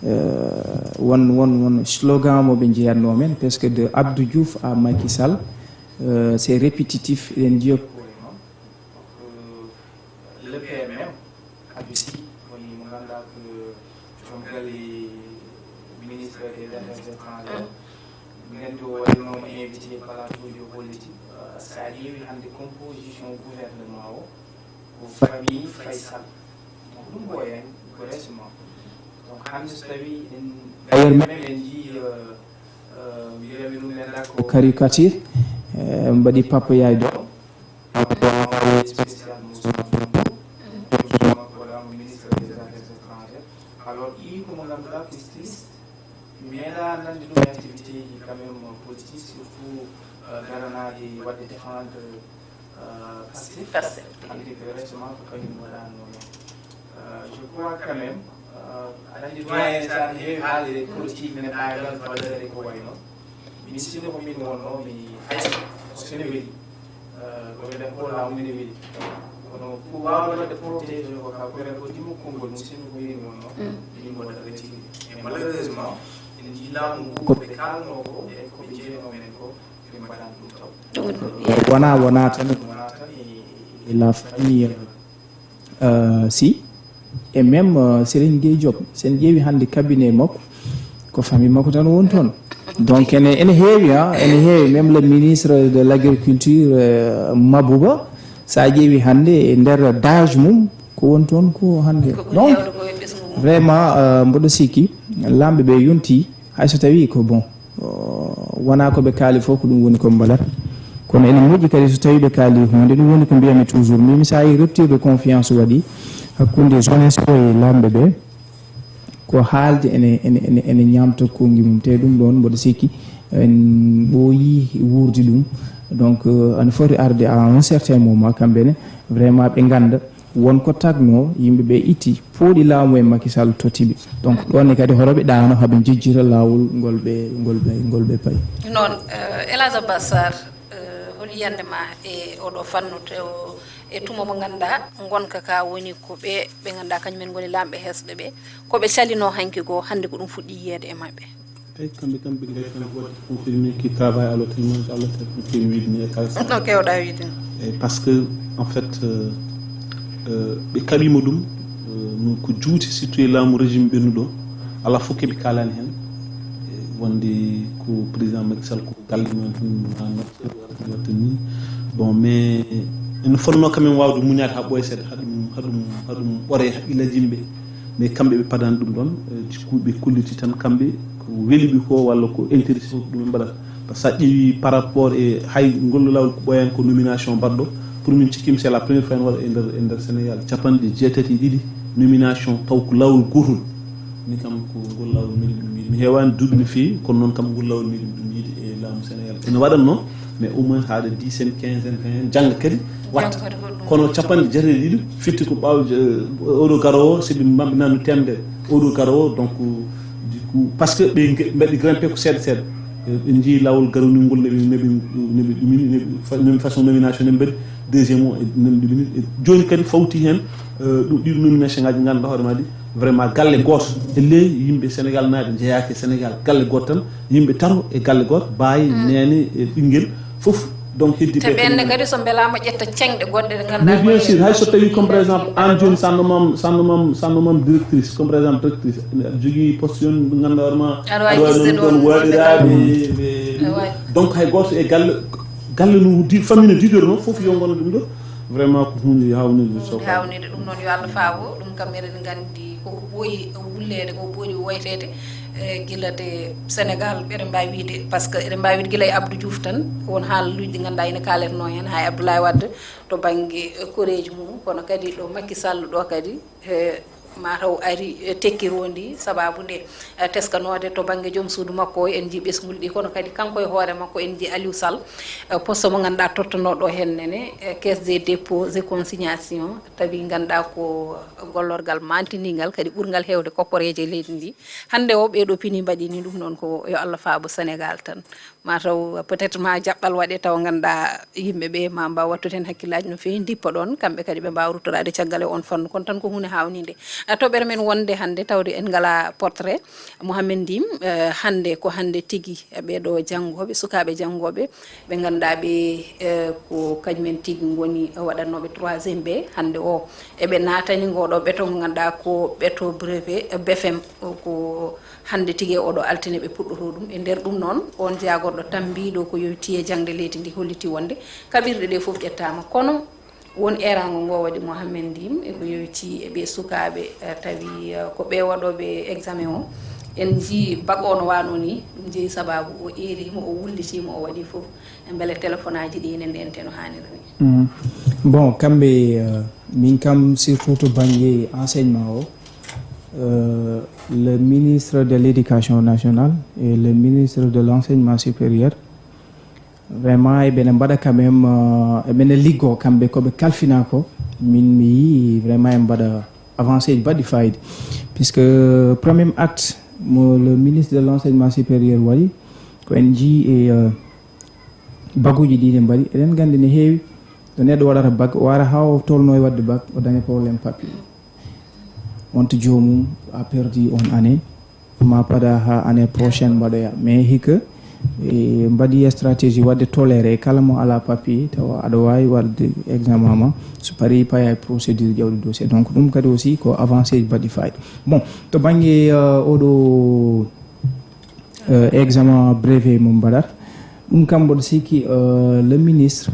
Eh, won won won slogan mo ɓe njeyatno men parce que de Abdou Diouf à Macky Sall euh, c'est répétitif eɗen njiya le P M M Abisi woni mo ngannduɗaa ko joom galle ministre des affaires étrangères. Minen to waɗinooma invité plateau ji o holliti. Euh, so a ƴeewi hannde composition gouvernement o ko famille Faysal. Donc ɗum ko en ko resma. Donc hannde so tawi en d'ailleurs même en njii euh, euh, mbiyami ɗum en ko caricature. Euh, mbaɗi papa yaay do spécial Moussa Sonko. Moussa Sonko waɗama ministre des affaires étrangères. Alors ɗi ko mo ngannduɗaa ko styliste. Mi meeɗa nande ɗum e activité ji quand même politique surtout euh, daranaade waɗde défendre euh, Pastef. Pastef. Hannde ko récemment ko kañum waɗano men. Euh, je crois quand même euh, aɗa anndi doyen sa heewi haalde politique ne ɗagal valeur e ko wayno. Min sinno ko min wonno mi hay sene weli. Ko ɓe ɗen fof laamu ene weli. Kono ko waawde waɗde protégé ko ka koye ko dimo konngol mum sinno ko weli wonno min mboɗa retiri. E malheureusement en njii laamu ngu ko ɓe kaalno ko e ko ɓe jeeyno men ko ɓe mbaɗani ɗum taw. Wona wona tan wona tan e la famille. Euh, si et même euh, Serigne Gueye Diop sen ƴeewi hannde cabinet makko ko famille makko tan woni toon. Donc ene ene heewi ha ene heewi même le ministre de l'agriculture euh, Mabouba sa ƴeewi hannde e nder dage mum ko woni toon ko hannde donc vraiment euh, mboɗo sikki lamɓe ɓe yonti hay so tawi ko bon wona ko ɓe kaali fof ko ɗum woni ko mbaɗata. Kono ene moƴƴi kadi so tawi ɓe kaali hunde ɗum woni ko mbiyami toujours mbimi sa yi rupture de confiance waɗi hakkunde jeunesse o e lamɓe ɓe. ko haalde ene ene ene ene ñaamta konngi mum, te ɗum ɗoon mboɗo sikki en ɓooyi wuurde ɗum. Donc euh, ana foti arde à un certain moment kamɓe ne, vraiment ɓe ngannda won ko tagnoo yimɓe ɓe itti pooɗi laamu e Macky Sall tottiɓe. Donc ɗoon ne kadi hoto ɓe ɗaano haɓe njejjita laawol ngol ɓe ngol ɓe ngol ɓe payi. Noon, eh, El Hadj Abbas Sarr, eh, hol yiyannde ma e oɗo fannu to e tuma mo ngannduɗaa ngonka ka woni ko ɓe ɓe ngannduɗaa kañum en ngoni laamɓe hesɓe ɓe, ko ɓe calinoo hanki goo hannde ko ɗum fuɗɗii yiyeede e maɓɓe. Eyi, kamɓe kam ɓe ngari tan waɗde confirmé qui travaille à l'hôtel Mons à l'hôtel confirmé wiide ni e kala saha. No kewɗaa wiide ni. Eyi, parce que en fait euh, euh, ɓe kaɓima ɗum euh, no ko juuti surtout e laamu régime ɓennuɗo, ala fof keɓe kalani hen. E wonde ko président Macky Sall ko galle mumen tan ma naftir watta ni. Bon, mais ene fonno quand même wawde muñade ha ɓooya seeɗa, haɗum haɗum haɗum ɓoore haqqillaaji yimɓe. Mais kamɓe ɓe padani ɗum ɗon, eh, jikkuɓe kolliti tan kamɓe ko weli ɓe ko walla ko intéressé fof ɗum ɓe mbaɗata. Par ce que sa ƴeewi par rapport e hay ngollo lawol ko ɓooyani ko nomination mbaɗɗo. Pour min cikkimi c'est la première fois en waɗa e nder e nder Sénégal capanɗe jeetati e ɗiɗi nomination taw ko lawol gotol. Min kam ko ngol lawol meɗi ɗum yiide, mi heewani duuɓi no feewi kono noon kam ngol lawol meɗi ɗum yiide e laamu Sénégal. Ene waɗatno mais au moins haaɗa dix en quinze en vingt en jannga kadi watta. Kono capanɗe jeetati e ɗiɗi fitti ko ɓaawo oɗo garowo, siɗi maɓɓe nanno temedere oɗo garowo. Donc du coup parce que ɓe mbaɗi grimpé ko seeɗa seeɗa, ɓe njii lawol garowningol neɓi neɓi neɓi ɗumini neɓi façon nomination neɓi mbaɗi deuxième o e neɓi ɗumini. Joni kadi fawti hen ɗum ɗiɗo nomination ngaji ganduɗa hoore maɗi vraiment galle goto e ley yimɓe Sénégal naaɓe jeeyaki e Sénégal, galle goto tan, yimɓe tato e galle goto, baayi, neene e ɓinguel foof. Donc heddi te ɓenne kadi so mbelama ƴetta ceŋɗe goɗɗe ɗe ganduɗa. Mais bien sûr, hay so tawi comme par exemple an joni sa nomam sa nomam sa nomam directrice comme par exemple directrice aɗa jogui poste yon ɓe ganduɗa hoore ma aɗa wawi ɗon waɗiraɓe. Donc hay goto e galle galle no di famille no diɗor noon foof yo gono ɗum ɗo. Vraiment ko hunde hawnide so hawnide ɗum noon yo Allah faawo ɗum kam eɗen gandi koko ɓooyi wullede koko ɓooyi woytede. E gila te Sénégal eɗen mbawi wiide par ce que eɗen mbawi wiide gila e Abdou Diouf tan won haalaluji ɗi ganduɗa ina kaletno hen ha e Abdoulaye Wade to banggue koreji mum kono kadi ɗo Macky Sall ɗo kadi e mataw ari e tekkirondi sababu nde e teskanode to banggue joom suudu makko o en jii ɓesguli ɗi kono kadi kanko e hoore makko en jii Aliou Sall e poste mo ganduɗa tottonoɗo hen nene e caisse des dépôts et consignation tawi ganduɗa ko gollorgal mantinigal kadi ɓurgal hewde kopporeje leydi ndi. Hande o ɓeɗo pini mbaɗini ɗum noon ko yo Allah faabo Sénégal tan. Mataw peut-être ma jaɓɓal waɗe taw ganduɗa yimɓe ɓe ma mbaw wattude hen hakkillaji no fewi dippa ɗon kamɓe kadi ɓe mbawa ruttorade caggal e on fannu kono tan ko hunde hawnide. Toɓɓere men wonde hande tawde en ngala portrait Mouhamed Ndim. Hande ko hande tigui ɓeɗo janngoɓe sukaɓe janngoɓe ɓe ganduɗa ɓe ko kañumen tigui goni waɗannoɓe troisième ɓe hande o eɓe natani ngoɗo ɓeto ngo ganduɗa ko ɓeto brevet bfm. Ko hande tigui e oɗo altine ɓe puɗɗoto ɗum e nder ɗum noon on jagorɗo tambiɗo ko yowti e jangde leydi ndi holliti wonde kaɓirɗe ɗe foof ƴettama kono won erago ngo waɗi Mouhamed Ndim eko yowti e ɓe sukaɓe tawi ko ɓe waɗoɓe examen o en jii bac o no wano ni ɗum jeeyi sababu o erima o wullitima o waɗi foof. Beele téléphone aji ɗi ene ndente no haniri ni. Bon kamɓe min kam surtout to banggue enseignement o le ministre de l'éducation nationale et le ministre de l'enseignement supérieur vraiment eɓene mbaɗa quand même eɓene liggo kamɓe koɓe kalfina ko min mi yii vraiment eɓe mbaɗa avancé ji baɗɗi fayida puisque premier acte mo le ministre de l'enseignement supérieur waɗi ko en jii e baguji ɗi ɗe mbaɗi eɗen gandi ne heewi ɗo neɗɗo waɗata bag o ara ha o tolno e wadde bag o daña problème papier on to jomum a perdi on année ma pada ha année prochaine mbaɗoya mais hikka e mbaɗi stratégie wadde toléré kala mo ala papier tawa aɗa wawi wadde examen ma so paari paya e procédure ƴawde dossier donc ɗum kadi aussi ko avancé ji baɗɗi fayida bon to banggue oɗo examen brevet mo mbaɗat ɗum kam mboɗo sikki le ministre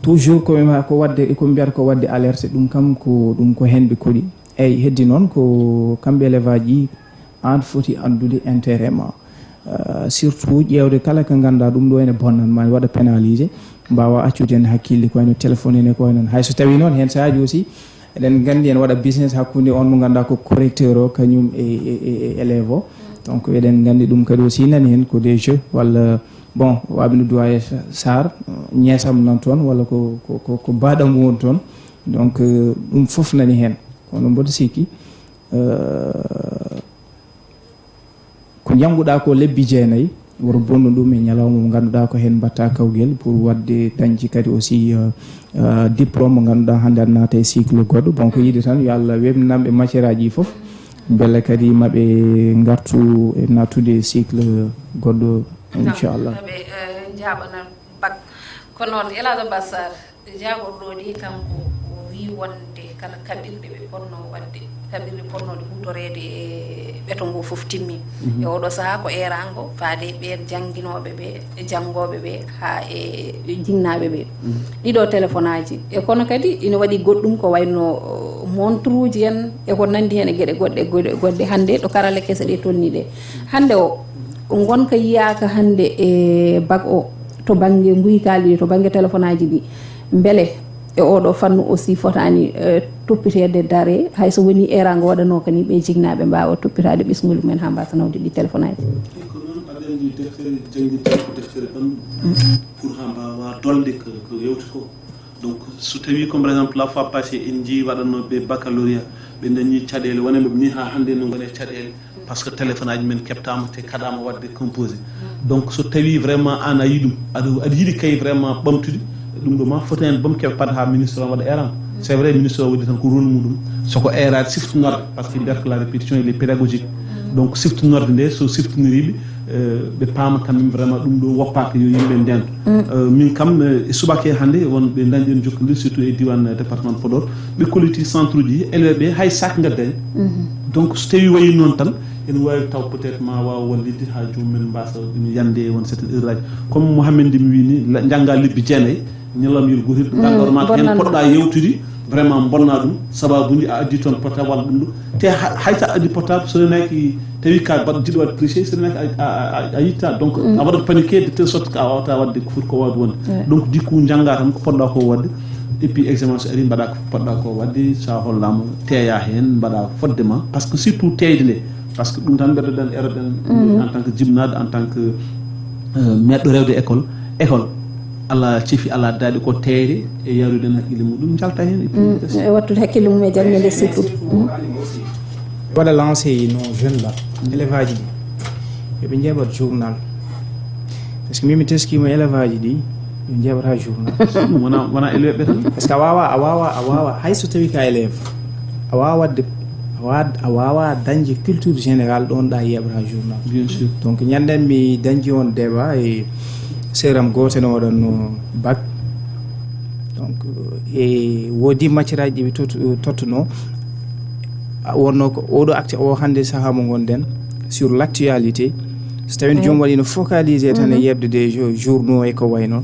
toujours ko ko wadde ko mbiyata ko wadde alerte ɗum kam ko ɗum ko hen ɓe koɗi eyyi heddi noon ko kamɓe élève aji an foti andude intérêt ma surtout ƴewde kala ko ganduɗa ɗum ɗo ene bonnan ma waɗa pénalisé mbawa accude hen hakkille ko wayno téléphone ene ko waynoon hayso tawi noon hen saahaji aussi Eɗen nganndi ene waɗa business hakkunde on mo ngannduɗaa ko correcteur o, kañum e, e, e, e élève o. Donc, eɗen nganndi ɗum kadi aussi nani heen ko des jeux, walla, bon, wayno doyen Sarr, ñeesam nan toon, walla ko, ko, ko, ko baɗam woni toon. Donc, euh, ɗum fof nani heen. Kono mboɗo sikki, euh, ko njannguɗaa ko lebbi jeenayi, woro bonnu ɗum e ñalawma mo ngannduɗaa ko heen mbaɗta kawgel pour waɗde dañde kadi aussi, euh, euh, diplôme mo ngannduɗaa hannde aɗa naata e cycle goɗɗo. Bon, ko yiɗde tan yo Allah weɓnanɓe matière aji fof, mbele kadi maɓe ngartu e nattude cycle goɗɗo, inchallah. Ɓe, eh, njaaɓana bac. Ko noon, El Hadj Abbas Sarr, jaagorɗo ni kanko o wii wonde kala kaɓirɗe ɓe ponno waɗde, kaɓirɗe ponnooɗe huutoreede e ɓeto ngo fof timmi. Mhm. E oɗo sahaa ko eeraango faade e ɓeen jannginooɓe ɓe, e janngooɓe ɓe, haa e jinnaaɓe ɓe. Mhm. Ɗiɗo telefonaaji. E kono kadi ina waɗi goɗɗum ko wayno, uh, montre uji en e ko nanndi heen e geɗe goɗɗe, goɗɗe, goɗɗe hannde ɗo karale kese ɗe tolni ɗe. Hannde o, ngonka yiyaaka hannde e bac o to bannge nguykaali ɗi, to bannge telefonaaji ɗi. Mbele e oɗo fannu aussi fotaani, eh, toppiteede dare, hay so woni eeraango waɗanoo kadi ɓe jinnaaɓe mbaawa toppitaade ɓesngu mumen haa mbaasa nawde ɗi telefonaaji. Ko noon, aɗa anndi deftere janngirde ko deftere ɓanndu pour haa mbaawa dolde ko, ko yewti ko. Donc, so tawii, comme par exemple, la fois passée, en njii waɗannooɓe baccalauréat, ɓe dañii caɗeele, wonande ɓe nii haa hannde no ngoni e caɗeele, parce que téléphone aji men keɓtaama te kaɗaama waɗde composé. Donc, so tawii vraiment aan a yiɗi ɗum, aɗa, aɗa yiɗi kay vraiment ɓamtude, ɗum ɗo ma foti heen bom keɓe paɗa haa ministre o waɗa eeraango. C'est vrai, ministre o waɗi tan ko rôle muɗum, so ko eeraade siftinorde, parce que mbiyata ko la répétition elle est pédagogique. Donc, siftinorde nde, so siftiniriiɓe, eh, ɓe paama quand même vraiment ɗum ɗo woppaaka, yo yimɓe ndento. Eh, min kam, eh, e subaka e hannde, won ɓe dañɗen jokkondir, surtout e diiwaan, eh, département Podor, ɓe kolliti centre uji, élève ɓe hay sac ngaddaani. Donc, so tawii wayi noon tan, ene waawi taw peut-être ma waaw wallitde haa joomum en mbaasa ɗum yande e won certaines heures aji. Comme Mouhamed nde mi wii ni, la-, njannga lebbi jeenayi, ñalawma yel gotel, ngal ɗo ma heen poɗɗa yewtude, vraiment bonna ɗum, sababuji a addi toon portable walla ɗum ɗo. Te ha-, hay sa addi portable, so renaaki, tawi ka baɗ-, jiɗɗo waɗde tricher, so renaaki a, a, a, a yitta. Donc, a waɗat paniqué de telle sorte que a wawata waɗde ko foti ko wawde wonde. Donc, du coup, njannga tan ko poɗɗa ko waɗde. Et puis, examen so ari, mbaɗa ko poɗɗa ko waɗde, sa hollama, teeya heen, mbaɗa fodde ma. Parce que surtout teeyde nde, parce que ɗum tan mbeddoɗen, eroɗen, en tant que jibnaɗo, en tant que, euh, meɗɗo rewde école. École, Allah cefi, Allah daɗi ko teeyde e yarude en hakkille muɗum, jalta heen, et puis, e wattude hakkille mum e jannde nde surtout. Waɗa lancé no jeune la, élève aji ɗi, yoɓe njeeɓat journal. Parce que min mi teskima élève aji ɗi, ɓe njeeɓata journal. Wona, wona élève ɓe tan. Parce que a wawa, a wawa, a wawa, hay so tawi ka élève, a wawa wadde, a wa-, a wawa dañde culture générale ɗon ɗa yeeɓata journal. Bien sûr. Donc, ñanden mi dañdi on débat e seram goto no waɗanno bac. Donc, e woodi matière aji ɗi ɓe tot-, tottuno. A wonno ko oɗo acte o hannde saha mo gonɗen sur l'actualité. So tawi joom waɗi no focalisé tan e yeɓde des jo-, journaux e ko way noon,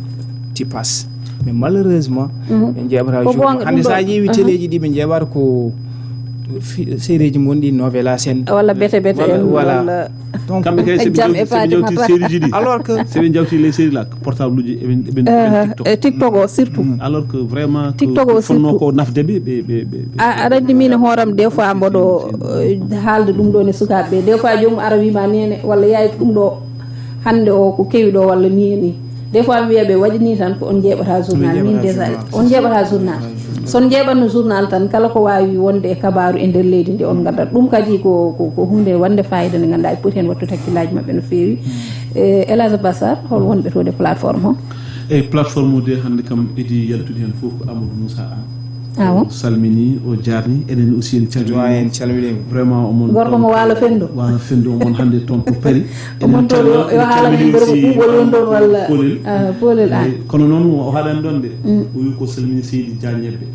ti passe. Mais malheureusement, ɓe njeeɓata journaux. Hannde sa ƴeewi téléji ɗi ɓe njeeɓata ko fi-, sérieji mon ɗi, novelas en. Walla bete bete en, voilà. Donc, kamɓe kay, soɓe jam jawti, e soɓe paade jawti ma. Sérieji ɗi. Alors que soɓe jawti les séries là, portable uji, eɓe, eɓe, eɓe TikTok. E TikTok o surtout. Alors que vraiment, ko TikTok o fonno surtout ko nafde ɓe, ɓe, ɓe, ɓe, ɓe. A, aɗa anndi min e hooram, des fois mboɗo, eh, haalda ɗum ɗo ne sukaaɓe ɓe. Des fois joomum ara wiima nene, walla yaay ko ɗum ɗo hannde o ko kewi ɗo, walla ni e ni. Des fois mi wiya ɓe waɗi ni tan ko on njeeɓata journal. Min déjà on njeeɓata journal. So on njeeɓatno journal tan, kala ko waawi wonde e kabaaru e nder leydi ndi, on ngaddat. Ɗum kadi ko, ko, ko huunde wonde fayida nde ngannduɗaa e poti heen wattude hakkillaaji maɓɓe no feewi. E El Hadj Bassar, hol wonɓe toon e plateforme o? Eyi, plateforme o de hannde kam idi yaltude heen fof ko Amadou Moussa Anne. Ah bon? O salmini, o jaarni, enen aussi en calmini. Joie, en calmini. Vraiment, omon gorko mo Waalo Fenndo. Waalo Fenndo, omon hannde toon ko Paris. Omon toon yo, yo haalane en mbele ko ɓuuɓol woni ɗoon walla, ah, Poolel, ah. Eyi, kono noon o haɗani ɗoon de. Mm. O wi ko salmini Seydi Dia Ñebbe.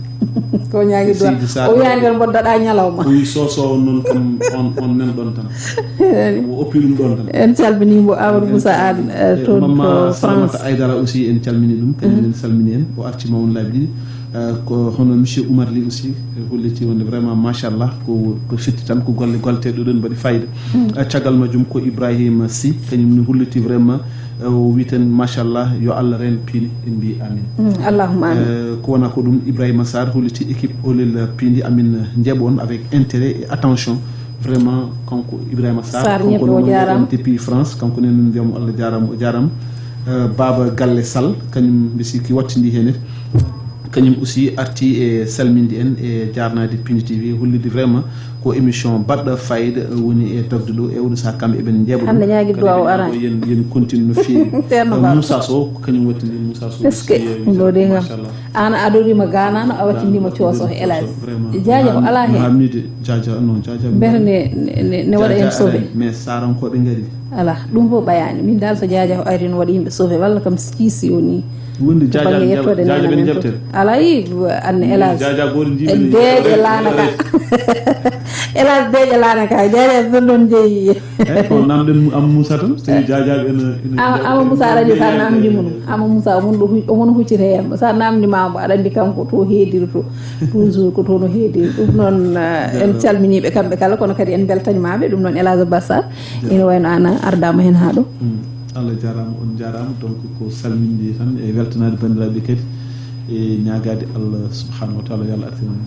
Ko ñaagi duwa. Seydi Sarr. O wiyaani tan mboddaɗa ñalawma. O wi soso noon kam on, on nan ɗoon tan. O oppi ɗum ɗoon tan. En calminii mo Amadou Moussa Anne, eh, toon to France. Mamma Salamata Aydara aussi en calminii ɗum, kañum en calminii en. O arti ma won laabi ɗiɗi. Eh, ko hono monsieur Oumar Ly aussi, eh, holliti wonde vraiment machallah ko, ko firti tan ko golle golleteeɗe ɗo ɗon mbaɗi fayida. Eh, caggal majjum ko Ibrahima Sy, kañum ne holliti vraiment O witen machallah, yo Allah reen piindi, en mbi amin. Allahumma amin. Eh, ko wona ko ɗum, Ibrahima Sarr holliti équipe olel piindi amin njeeɓa on avec intérêt et attention. Vraiment, kanko Ibrahima Sarr, kanko noon o jaaraama depuis France, kanko ne min mbiyamo Allah jaaraama, o jaaraama. Eh, Baba Galle Sall, kañum mbi sikki wattindi heen. Kañum aussi arti e salminde en e jaarnaade Pindi T V, hollitde vraiment ko émission baɗɗo fayida woni e tagde ɗo e oɗo saha kamɓe eɓen njeeɓa ɗum. Hannde ñaagi duwa o arani. Yen, yen continue no feewi. Ceerno Ba. Moussa Sow, ko kañum wattindi Moussa Sow. Est-ce que ɗum ɗo de kam? Machallah. An a adorima ganano, a wattindima cooso, hélas. Vraiment. Jaaja ko alaa heen. Hamnide, jaaja, non, jaaja. Mbete ne, ne, ne, ne waɗa en sauvé. Mais Sarankoɓe ngari. Ala, ɗum fof ɓayaani. Min dal so jaaja o ari no waɗa yimɓe sauvé, walla kam kiisi o ni. Wonde jaaja ɓe njaɓa, jaaja ɓe njaɓtee. Alay, anne hélas. Jaaja gooto jiimi. Deeƴe laana ka. Hélas, deeƴe laana ka. Jaaja ɗon ɗon jeyi. Eyi, ko namden Am Moussa tan, so tawi jaaja ɓe ene, ene Am-, Ama Moussa aɗa anndi sa namdi mum. Ama Moussa, omon ɗo hu-, omon huccita heen. Sa namdi ma mbo, aɗa anndi kanko to heediri to. Toujours ko toon o heedi. Ɗum noon, eh, en calminii ɓe kamɓe kala, kono kadi en mbeltaniima ɓe. Ɗum noon, El Hadj Abbas Sarr, ina wayno aan a ardaama heen haa ɗo. Mm. Allah jaaraama, on njaaraama. Donc, ko salminde tan e weltanaade banndiraaɓe kadi, e ñaagaade Allah subhanahu wa taala yo Allah artir en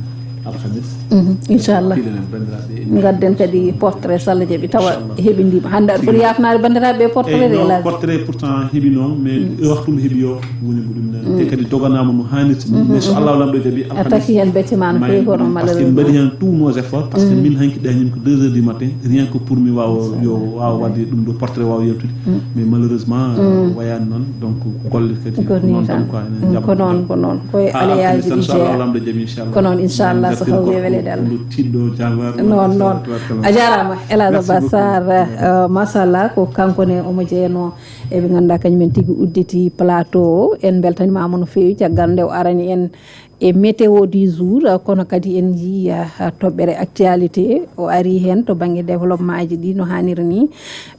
alhamis. Mhm, inchallah. Piilen en banndiraaɓe. Ngadden kadi portrait, so Allah jaɓi, tawa heɓindiima. Hannde aɗa foti yaafnaade banndiraaɓe portrait de, El Hadj? Portrait pourtant heɓino, mais e waktu mo heɓi o woni ko ɗum nani. Te kadi doganaama no haanirta ni. Mais so Allah lamɗo jaɓi, a taki heen becce ma no feewi kono, malheureusement. Parce que mbaɗi heen tous nos efforts, parce que min hanki ɗañim ko deux heures du matin, rien que pour mi waawa, yo waawa waɗde ɗum ɗo portrait, waawa yewtude. Mais malheureusement, wayaani noon. Donc, golle kadi ko noon tan quoi, enen jaɓa ko noon, ko noon. Koye aléaji ɗi jeeya. Ko noon, inchallah, so tawi weleede Allah. Tiɗɗo, jaambaar. Noon, noon. A jaaraama, El Hadj Abbas Sarr, eh, machallah, ko kanko ne omo jeyanoo e ɓe ngannduɗaa kañum en tigi udditi plateau o. En mbeltaniima mo no feewi caggal nde o arani en e météo du jour, kono kadi en njii, ah, toɓɓere actualité, o ari heen to bannge développement ji ɗi no haaniri ni.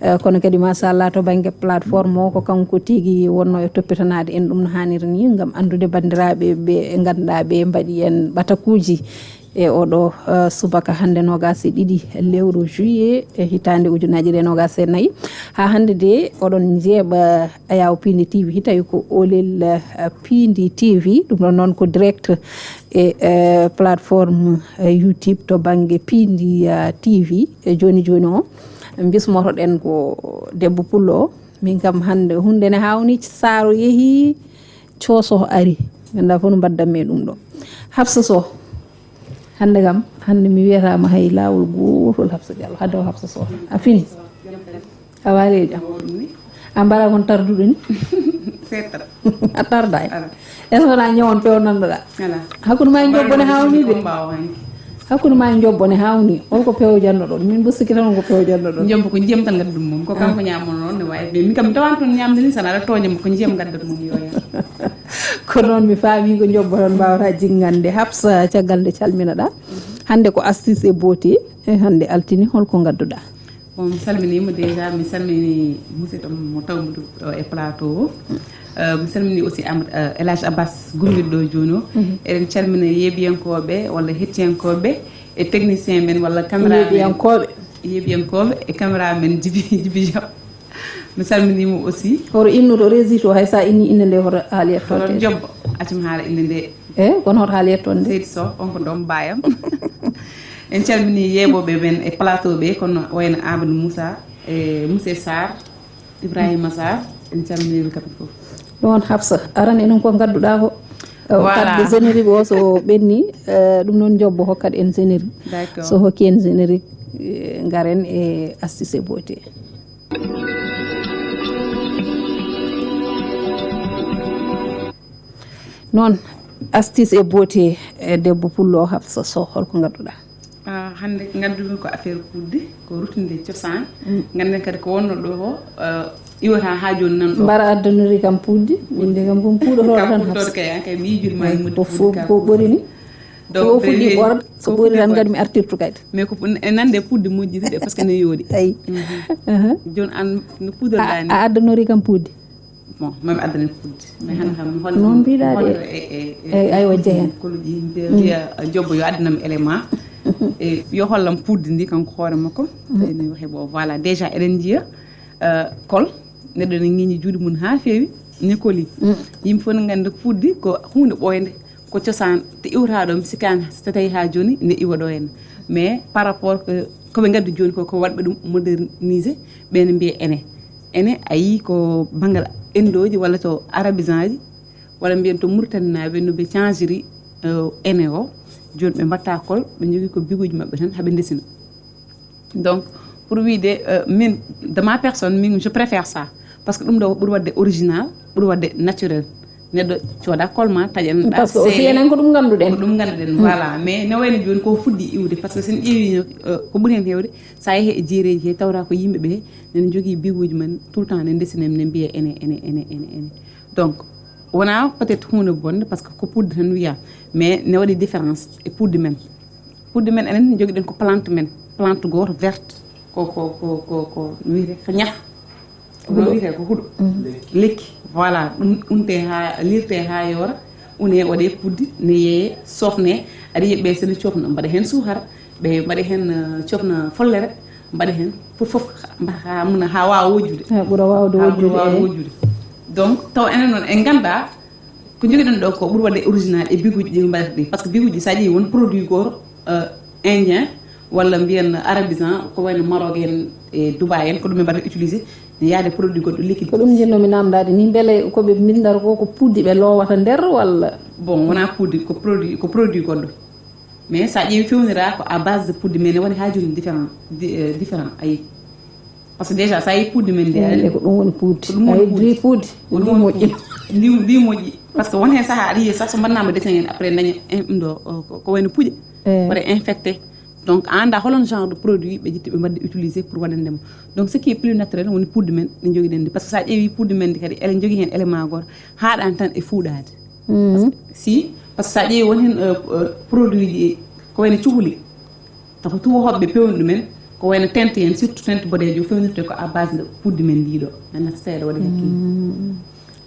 Eh, kono kadi machallah to bannge plateforme o ko kanko tigi wonno e toppitanaade en ɗum no haaniri ni ngam anndude banndiraaɓe ɓe ngannduɗaa ɓe mbaɗi en ɓatakuuji. E oɗo, eh, subaka hannde noogaas e ɗiɗi lewru juillet e hitaande ujunaaji ɗiɗi e noogaas e nayi. Haa hannde de oɗon njeeɓa Ayaw Piindi T V, tawi ko olel, eh, Piindi T V, ɗum ɗon noon ko direct e, eh, plateforme, eh, YouTube to bannge Piindi, eh, T V. E jooni jooni o, mbismotoɗen ko debbo pullo o. Min kam hannde huunde ne haawni, Saaro yehi, Cooso ari. Nganndaa fof no mbaddanmi e ɗum ɗo. Hafsa Soh. Hannde kam, hannde mi wiyataama hay laawol gootol, Hafsa Diallo, hade o Hafsa Soh. A fini? A waali e jam? A mbaɗa kon tarduɗo ni? Seeɗa. A tardaay? Ala. Est-ce que wonaa ñawon pew nannoɗaa? Ala. Hakkunde ma e njobbo ne haawni de. Hakkunde ma e njobbo ne haawni. Hol ko pew jannoɗon? Min mbo sikki tan ko pew jannoɗon. Njobbo ko ndiyam tan ngadda ɗum mum. Ko kanko ñaamono noon ne waawi. Min kam mi tawan toon ñaamde ni, sana aɗa tooña mo ko ndiyam ngaddat mum yo yar. Ko noon mi faami ko njobbo tan mbaawata jinngande. Hafsa, caggal nde calminaɗaa. Hannde ko astuce et beauté. E hannde altine, hol ko ngadduɗaa? Bon, mi salminiima déjà, mi salmini musidɗo mo tawmi ɗo, ɗo e plateau o. Euh, mi salmini aussi Amadou, euh, El Hadj Abbas gummiɗo ɗo jooni o. Mhm. Eɗen calmina yeeɓiyankooɓe walla hettiyankooɓe e technicien men walla caméra men. Yeeɓiyankooɓe. Yeeɓiyankooɓe e caméra men Jibi, Jibi Diop. Mi salminiima aussi. Hoto innu to régie to, hay so a inni innde nde, hoto haali yettoode. Hoto jobbo, acim haala innde nde. Eh, kono hoto haali yettoode nde? Seydi Sow, on ko doom baayam. En calmini yeeɓooɓe men e plateau ɓe, kono wayno Amadou Moussa, e Moussa Sarr, Ibrahima Sarr, en calmini ɓe kamɓe fof. Ɗon Hafsa, aran enen ko ngadduɗaa ko. Eh, voilà. Kadde générique o so ɓenni, eh, ɗum noon njobbo hokkat en générique. D'accord. So hokki en générique, eh, ngaren e astuce et beauté. Noon, astuce et beauté, e debbo pullo o, Hafsa Soh, holko ngadduɗaa? Ah, hannde ko ngaddumi ko affaire puɗɗi, ko ruttinde cosaan. Mm. Ngannden kadi ko wonno ɗo ko, eh, iwata haa jooni nan ɗo. Mbara addanori kam puɗɗi, min de kam ko mi puɗɗotooɗo tan, Hafsa. Kay, an kay mi yiɗi ma. Ay, e moƴƴi ko puɗɗi fof ka ko ɓuri ni. Donc, ko fuɗɗi ɓorde, so ɓuri tan kadi mi artirtu kadi. Mais ko fu-, e nande puɗɗi moƴƴiri de, parce que ne yooɗi. Ayi. Mhm. Aha. Jooni an no puɗɗorɗaa ni? A, a addanori kam puɗɗi? Bon, mami addane puɗɗi. Mais hannde kam mi holla. Noon mbiɗa de. Holla e, e, e, eyyi, aywa, jehen. Koloji, mbiya, mm, mbiya, jobbo yo addanam élément. E, yo hollam puɗɗi ndi kanko hoore makko. Mm. Ene waxe bo, voilà, déjà eɗen njiya, euh, kol. Neɗɗo ne ŋeñi juuɗe mum haa feewi, ne koli. Yimɓe fof ne nganndi puɗdi ko huunde ɓooynde, ko cosaan, te iwata ɗo, mi sikkaani so tawi haa jooni ne iwa ɗo henna. Mais par rapport ko, ko ɓe ngaddi jooni ko, ko waɗɓe ɗum modernisé, ɓe ne mbiya ene. Ene a yii ko banngal Indooji walla to Arabisaaji, walla mbiyen to Muritaninaaɓe no ɓe changiri, euh, ene o. Jooni ɓe mbatta kol, ɓe njogii ko biguuji maɓɓe tan, haa ɓe ndesina. Donc, pour wide, euh, min, de ma personne, min, je préfère ça. Parce que ɗum ɗo ɓuri waɗde original, ɓuri waɗde naturel. Neɗɗo cooda kol ma, taƴan ɗa, parce que aussi seeya. Enen ko ɗum ngannduɗen. Ko ɗum ngannduɗen, voilà. Mais ne wayno jooni ko fuɗɗi iwde, parce que sen ƴeewi, euh, ko ɓuri hen heewde, sa yehi e jeereeji he, tawra ko yimɓe ɓe, nene njogii biguuji men, tout le temps ne ndesina, ne mbiya ene, ene, ene, ene, ene. Donc, wona peut-être huunde bonde, parce que ko puɗdi tan wiya, mais ne waɗi différence e puɗdi men. Puɗdi men enen jogiɗen ko plante men, plante gooto verte, ko, ko, ko, ko, ko wiyete ko ñax. Ko huɗo. Wiyete ko huɗo. Lekki. Voilà, ɗum unte haa, lirte haa yoora, une waɗe puɗdi, ne yeeye, sofne, aɗa yiya ɓe sene cofna, mbaɗa heen suukara, ɓe mbaɗa heen, eh, cofna follere, mbaɗa heen pour fof, mba-, haa muna, haa waawa wojjude. Haa ɓura waawde wojjude, haa ɓura waawde wojjude. Donc, taw enen noon en nganndaa ko njogiɗen ɗo ko ɓuri waɗde original e biguuji ɗi ɓe mbaɗata ɗi. Parce que biguuji, so a ƴeewi won produit gooto, euh, indien, walla mbiyen arabisan, ko wayno Maroc en e Dubai en, ko ɗum ɓe mbaɗata utilisé, ne yaade produit goɗɗo liquide. Ko ɗum njiɗnomi namdaade ni, mbele ko ɓe mbindata ko, ko puɗdi ɓe loowata nder, walla? Bon, wona puɗdi, ko produit, ko produit goɗɗo. Mais so a ƴeewi fewnira ko à base de puɗdi, mais ne waɗi haa jooni différent, di-, euh, différent, ayi. Parce que déjà, so a yii puɗdi men ndi, eh, ko ɗum woni puɗdi. Ko ɗum woni puɗdi. Ndi puɗdi, ndi moƴƴi. Ndi, ndi moƴƴi. Parce que won heen sahaa aɗa yiya sax so mbaɗnaama dessin en, après daña en ɗum ɗo, o, ko, ko wayno puƴe. Eh. Waɗa infecté. Donc, a anndaa holon genre de produit ɓe ƴetti ɓe mbaɗde utilisé pour waɗande mo. Donc, ce qui est plus naturel woni puɗdi men ɗi njogiɗen ndi. Parce que so a ƴeewi puɗdi men ndi kadi, eɗen njogii heen élément gooto, haaɗaani tan e fuuɗaade. Parce que si, parce que so a ƴeewi won heen, euh, euh, produit ji ko wayno cuhuli. Taw ko tubakoɓe ɓe pewni ɗumen, ko wayno teinte en, surtout teinte boɗeejo, fewnirte ko à base de puɗdi men ndi ɗo. Nana seeɗa waɗi hakkille.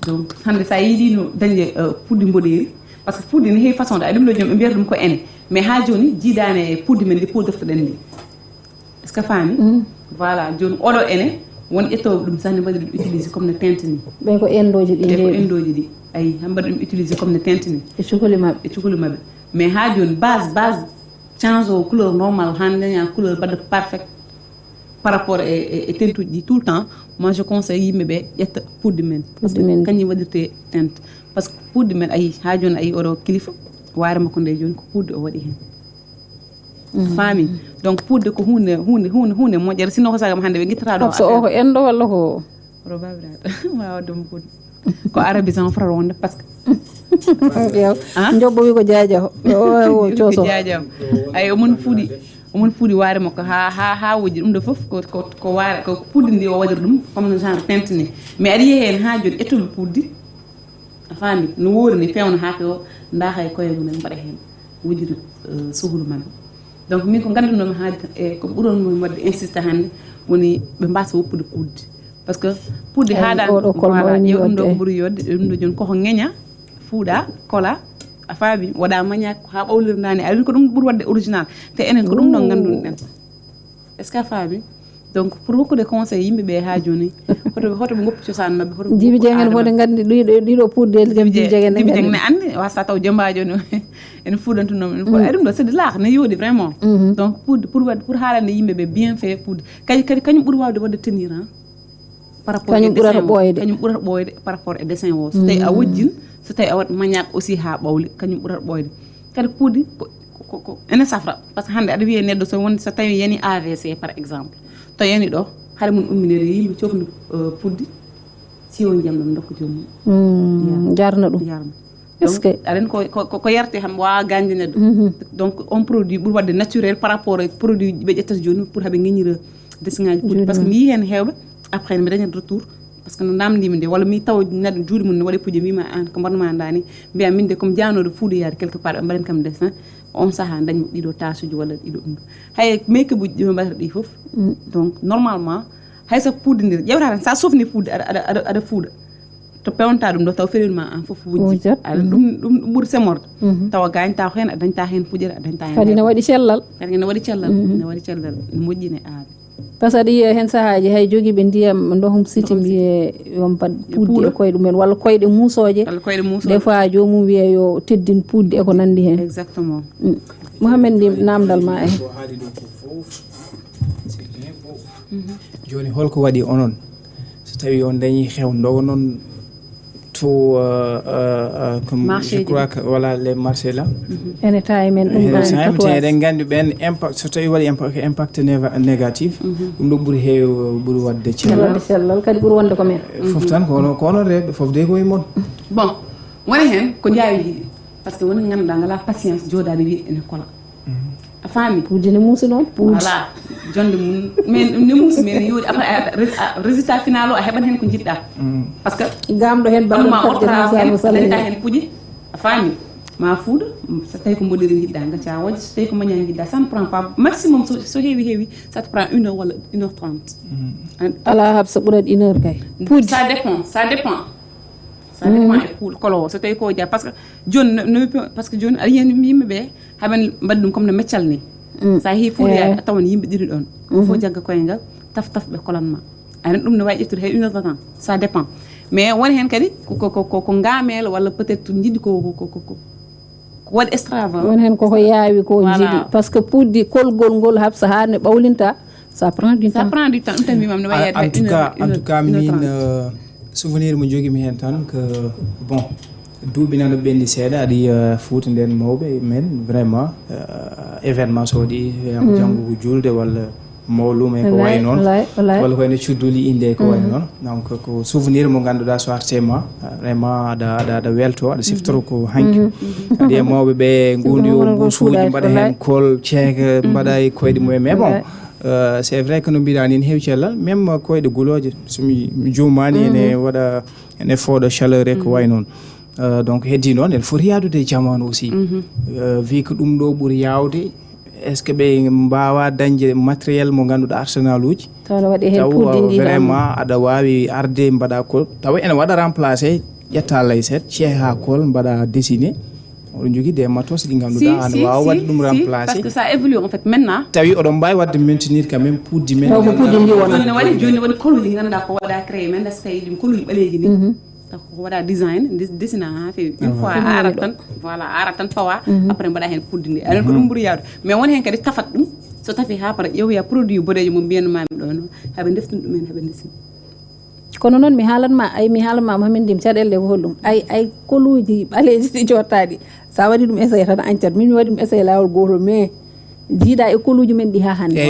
Donc, hannde so a yiɗino dañde, euh, puɗdi mboɗeeri, parce que puɗdi ne heewi façon de, ay ɗum ɗo joom ɓe mbiyata ɗum ko ene. Mais haa jooni jiidaani e puɗdi men ndi puɗdirtoɗen ndi. Est-ce que a faami? Voilà, jooni oɗo ene, won ƴettooɓe ɗum sax ne mbaɗi ɗum utilisé comme no teinte ni. Ɓe ko indooji ɗi njeeyi. Ɓe ko indooji ɗi. Ayi, han mbaɗi ɗum utilisé comme no teinte ni. E cukuli maɓɓe. E cukuli maɓɓe. Mais haa jooni base, base, change o couleur normal, han daña couleur mbaɗa parfait par rapport e, e, e teintuuji ɗi. Tout le temps, moi je conseille yimɓe ɓe ƴetta puɗdi men. Puɗdi men. Kañum waɗirte teinte. Parce que puɗdi men, ayi, haa jooni ayi oɗo kilifa, waare makko nde jooni ko puɗdi o waɗi heen. Faami? Donc, puɗde ko huunde, huunde, huunde, huunde moƴƴere. Sinno ko sagam hannde ɓe ngittata ɗo. Parce que o ko enɗo walla ko? Oɗo babiraɗo. Waawa ɗum puɗde. Ko arabisan o fotata wonde, parce que. Yow. Ah? Njobbo wi ko jaaja o. O, o, o, ko cooso. Jaaja o. Ay, omon fuɗi, omon fuɗi waare makko. Ha, ha, ha wujji ɗum ɗo fof, ko, ko, ko waare, ko puɗdi ndi o waɗiri ɗum, comme no genre teinte ni. Mais aɗa yiya heen ha jooni, ƴettuɓe puɗdi. A faami? No woori ni, fewna haa fewa, nda hay koye mumen mbaɗa heen wujiri, eh, suhuru maɓɓe. Donc, min ko nganndunomi haalde, e ko ɓuranmi waɗde insiste hannde, woni ɓe mbasa woppude puɗdi. Parce que puɗdi haaɗaani, oɗo kol mo woni ƴeew ɗum ɗo ko ɓuri yodde, ɗum ɗo jooni koko ŋeña, fuuɗa, kola, a faami? Waɗa mañaak haa ɓawlirndaani, ari ko ɗum ɓuri waɗde original. Te enen ko ɗum ɗo nganndunoɗen. Est-ce que a faami? Donc, pour beaucoup de conseils, yimɓe ɓe haa jooni, hoto, hoto ɓe ngoppu cosaan maɓɓe, hoto ɓe Jibi ngoppu Jeng en aada fof maɓɓe. Nganndi ɗiɗo, ɗiɗo puɗdeeli kam Jibi Jeng, Jibi Jeng en Jibi Jeng nganndi. Ne anndi, wasa taw jomba jooni, en fuuɗantuno, en fuuɗa. Mm. Ay, ɗum ɗo, c'est de l'art, ne yooɗi vraiment. Mhm. Donc, pour, pour waɗ-, pour haalande yimɓe ɓe bien fait, pour, kadi, kadi, kañum ɓuri waawde waɗde tenir, hein, par rapport Kañum e dessin ɓurata o. Ɓooyde. Kañum ɓurata ɓooyde par rapport e dessin o. So tawi a Mm. wojjin, so tawi a waɗ mañaak aussi haa ɓawli, kañum ɓurata ɓooyde. Kadi puɗi ko, ko, ko, ko ene safra. Parce que hannde aɗa wiya neɗɗo so won, so tawi yani A V C par exemple. To yani ɗo, hare mum umminere yimɓe cofnu, eh, puɗdi, siwo ndiyam ɗam ndokka joomum. Mm, jarna ɗum. Jarna. Est-ce que aɗen ko, ko, ko, ko yarte ham waawa gañde neɗɗo. Mhm. Donc, on produit ɓuri waɗde naturel par rapport e produit ɓe ƴettata jooni pour haɓe ngeñira desiŋaaji puɗdi. Jooni. Parce que mi yii heen heewɓe, après mi dañat retour. Parce que no namndimi nde, walla mi taw neɗɗo juuɗe mum ne waɗi puƴe, mbima an ko mbaɗnoma nda ni, mbiya min de comme jaanooɗo fuuɗoyaade quelque part, ɓe mbaɗan kam dessin, on sahaa dañmi ɗiɗo taasuuji walla ɗiɗo ɗum. Hay make-up uji ɗi ɓe mbaɗata ɗi fof. Mm. Donc, normalement, hay so puɗdi ndi ƴewata tan, sa sofni puɗdi, aɗa, aɗa, aɗa, aɗa fuuɗa. To pewnta ɗum ɗo, taw ferin ma an fof wujji. Wujjat. Aɗa, mhm, ɗum, ɗum, ɗum ɓuri semorde. Mhm. Tawa gañta ko heen, a dañta heen puƴere, a dañta heen. Kadi ne waɗi cellal. Kadi ne waɗi cellal. Mhm. Ne waɗi cellal. Ne moƴƴi ne aade. Parce que aɗa yiya heen sahaaji hay jogiiɓe ndiyam ndohum siti mbiye yo mbaɗ puuddi e koye ɗumen walla koyɗe muusooje. Walla koyɗe muusooje. Des fois joomum wiya yo teddin puuddi e ko nanndi heen. Exactement. Mohamed, ndi namdal ma e jooni holko waɗi onon so tawi on dañi xew ndogo noon to uh, uh, uh, comme je crois que voilà les marchés là ene tawi men ɗum ɗon eɗen nganndi ɓen impact so tawi waɗi impact impact négatif ɗum ɗo ɓuri heew ɓuri waɗde cellal cellal kadi ɓuri wonde ko men fof tan ko onon ko onon rewɓe fof de ko e mon bon woni heen ko njaawi jiɗi par ce que woni ngannduɗaa ngalaa patience jooɗaade wiya ene kola a faami puuddi ne muusi noon puuddi voilà jonde mum mais ne muusi mais ne yooɗi après résultat final o a heɓat heen ko njiɗɗaa par ce que gamɗo heen bamma o travail dañta heen puƴe a faami ma fuuɗa so tawi ko mboɗiri njiɗɗaa ngacca wojde so tawi ko mañaa njiɗɗaa ça ne prend pas maximum so heewi heewi ça te prend une heure walla une heure trente ala hab so ɓurat une heure kay puuddi ça dépend ça dépend ça dépend e puul kolo o so tawi ko ja par ce que jooni par ce que jooni aɗa yiyani yimɓe ɓe haɓen mbaɗi ɗum comme no meccal ni so a heewi fuuɗoyaade a tawan yimɓe ɗiɗi ɗoon ɗum fof jagga koye ngal taf taf ɓe kolan ma aɗa ɗum ne wawi ƴettude hay une heure de temps ça dépend mais woni heen kadi ko ko ko ko ngamel walla peut être jiɗi ko ko ko ko waɗi extravagant woni heen koko yaawi ko jiɗi par ce que puuddi kolgol ngol habsa haa ne ɓawlinta ça prend du temps ça prend du temps ɗum tan mbimam ne wayi en tout cas en tout cas min souvenir mo jogimi heen tan que bon duuɓi nana ɓenndi seeɗa aɗa yiya fuuta nden mawɓe men vraiment événement so waɗi janngugo julde walla mawlum e ko way noon walla ko wayno cudduli inde e ko way noon donc ko souvenir mo ngannduɗaa so artema vraiment aɗa aɗa aɗa welto aɗa siftoro ko hanki kadi e mawɓe ɓe ngundi o mbusuuji mbaɗa heen kol ceeke mbaɗa e koyɗe mumen mais bon Euh, c'est vrai que no mbiɗa ni ne heewi cellal même koyɗe gulooje somi mi juumani ene waɗa ene fooɗa chaleur e ko way noon euh, donc heddi noon ene foti yaadude e jamanu aussi euh, vu que ɗum ɗo ɓuri yawde est ce que ɓe mbawa dañde matériel mo ganduɗa arsenal uji taw vraiment aɗa wawi arde mbaɗa kol tawa ene waɗa remplacé ƴetta layset ceeha kol mbaɗa dessiné oɗon jogii des matos ɗi ngannduɗaa ana waawa waɗde ɗum remplacé parce que ça évolue en fait maintenant tawi oɗon mbaawi waɗde maintenir quand même puuddi men ko puuddi ndi wona joni waɗi joni waɗi koluji ngannduɗaa ko waɗa créé men da so tawi ɗum koluji ɓaleeji ni taw ko waɗa design dessina ha feewi une fois arat tan voilà arat tan fawa après mbaɗa heen puuddi ndi aɗen ko ɗum ɓuri yawde mais won heen kadi tafat ɗum so tafi ha para ƴeewoya produit boɗeejo mo mbiyanmami ɗo no haɓe ndeftini ɗumen haɓe ndesini kono noon mi haalanma ay mi haalanma mohamed ndim caɗelle ko holɗum ay ay koluuji ɓaleeji ɗi jottaɗi sa waɗi ɗum essayé tan ancat min mi waɗi ɗum essayé laawol gootol mais jiiɗa e koluuji men ɗi ha hannde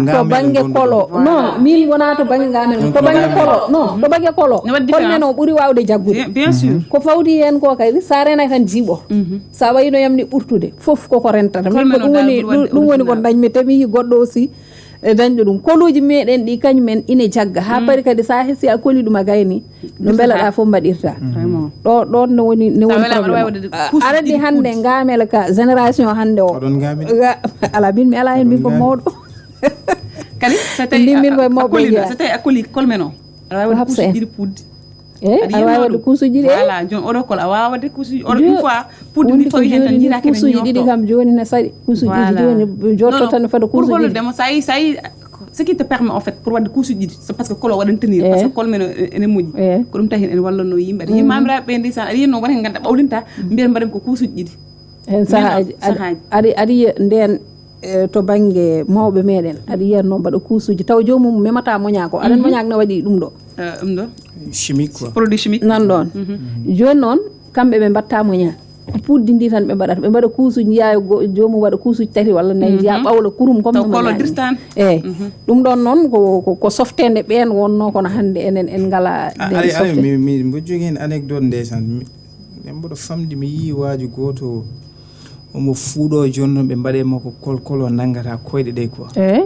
to bannge kolo non min wona to bannge ngamen to bannge kolo non to bannge kolo kol men o ɓuri wawde jaggude bien sûr ko fawti hen ko kadi sa renay tan jiiɓo sa wayino yamni ɓurtude fof koko rentata min ko ɗum woni ɗum woni ko dañmi te mi yi goɗɗo aussi e dañɗo ɗum koluuji meɗen ɗi kañum en ine jagga ha pari kadi sa hesi a koli ɗum a gayni no mbelaɗa fof mbaɗirta ɗo ɗon no woni no woni problème arani hannde ngamela ka génération hannde o ala min mi ala hen min ko mawɗo kadi so tawi min koye mawɓe jeya so tawi a koli kolmen o aɗa wawi waɗde kuusuji ɗiɗi puuddi eyi aɗa wawi waɗde kuusuji ɗi voilà joni oɗo kol a wawa waɗde kuusuji oɗo une fois puɗɗi ndi fawi hen tan jiiɗa kene kuusuji ɗiɗi kam joni ne saɗi kuusuji ɗiɗi joni jotto tan ne fada kuusuji ɗiɗi demo sa yi sa yi ce qui te permet en fait pour waɗde kuusuji ɗiɗi c'est parce que kolo waɗan tenir parce que kol men ene moƴƴi ko ɗum tahi en wallanno yimɓe aɗa yimmamiraaɓe ɓe ndeysan aɗa yinno waɗa hen ganda ɓawlinta mbiyen mbaɗen ko kuusuji ɗiɗi hen sahaaji aɗa aɗa yiya nden e to bannge mawɓe meɗen aɗa yiya noon mbaɗa kuusuji taw joomum memata moña ko aɗan moña ko ne waɗi ɗum ɗo ɗum ɗo chimique quoi produit chimique nan ɗon joni noon kamɓe ɓe mbatta moña puddi ndi tan ɓe mbaɗata ɓe mbaɗa kuusuji njiya joomum waɗa kuusuji tati walla nayi njiya ɓawla kurum comme no moñani eyyi ɗum ɗon noon ko ko softede ɓen wonno kono hannde enen en ngala nden softe mi mbo jogui hen anecdote ndeysan Nden mboɗo famɗi mi yii waaju gooto omo fuuɗoo jonno ɓe mbaɗe makko kolkol o nanngata koyɗe ɗe quoi. Eey,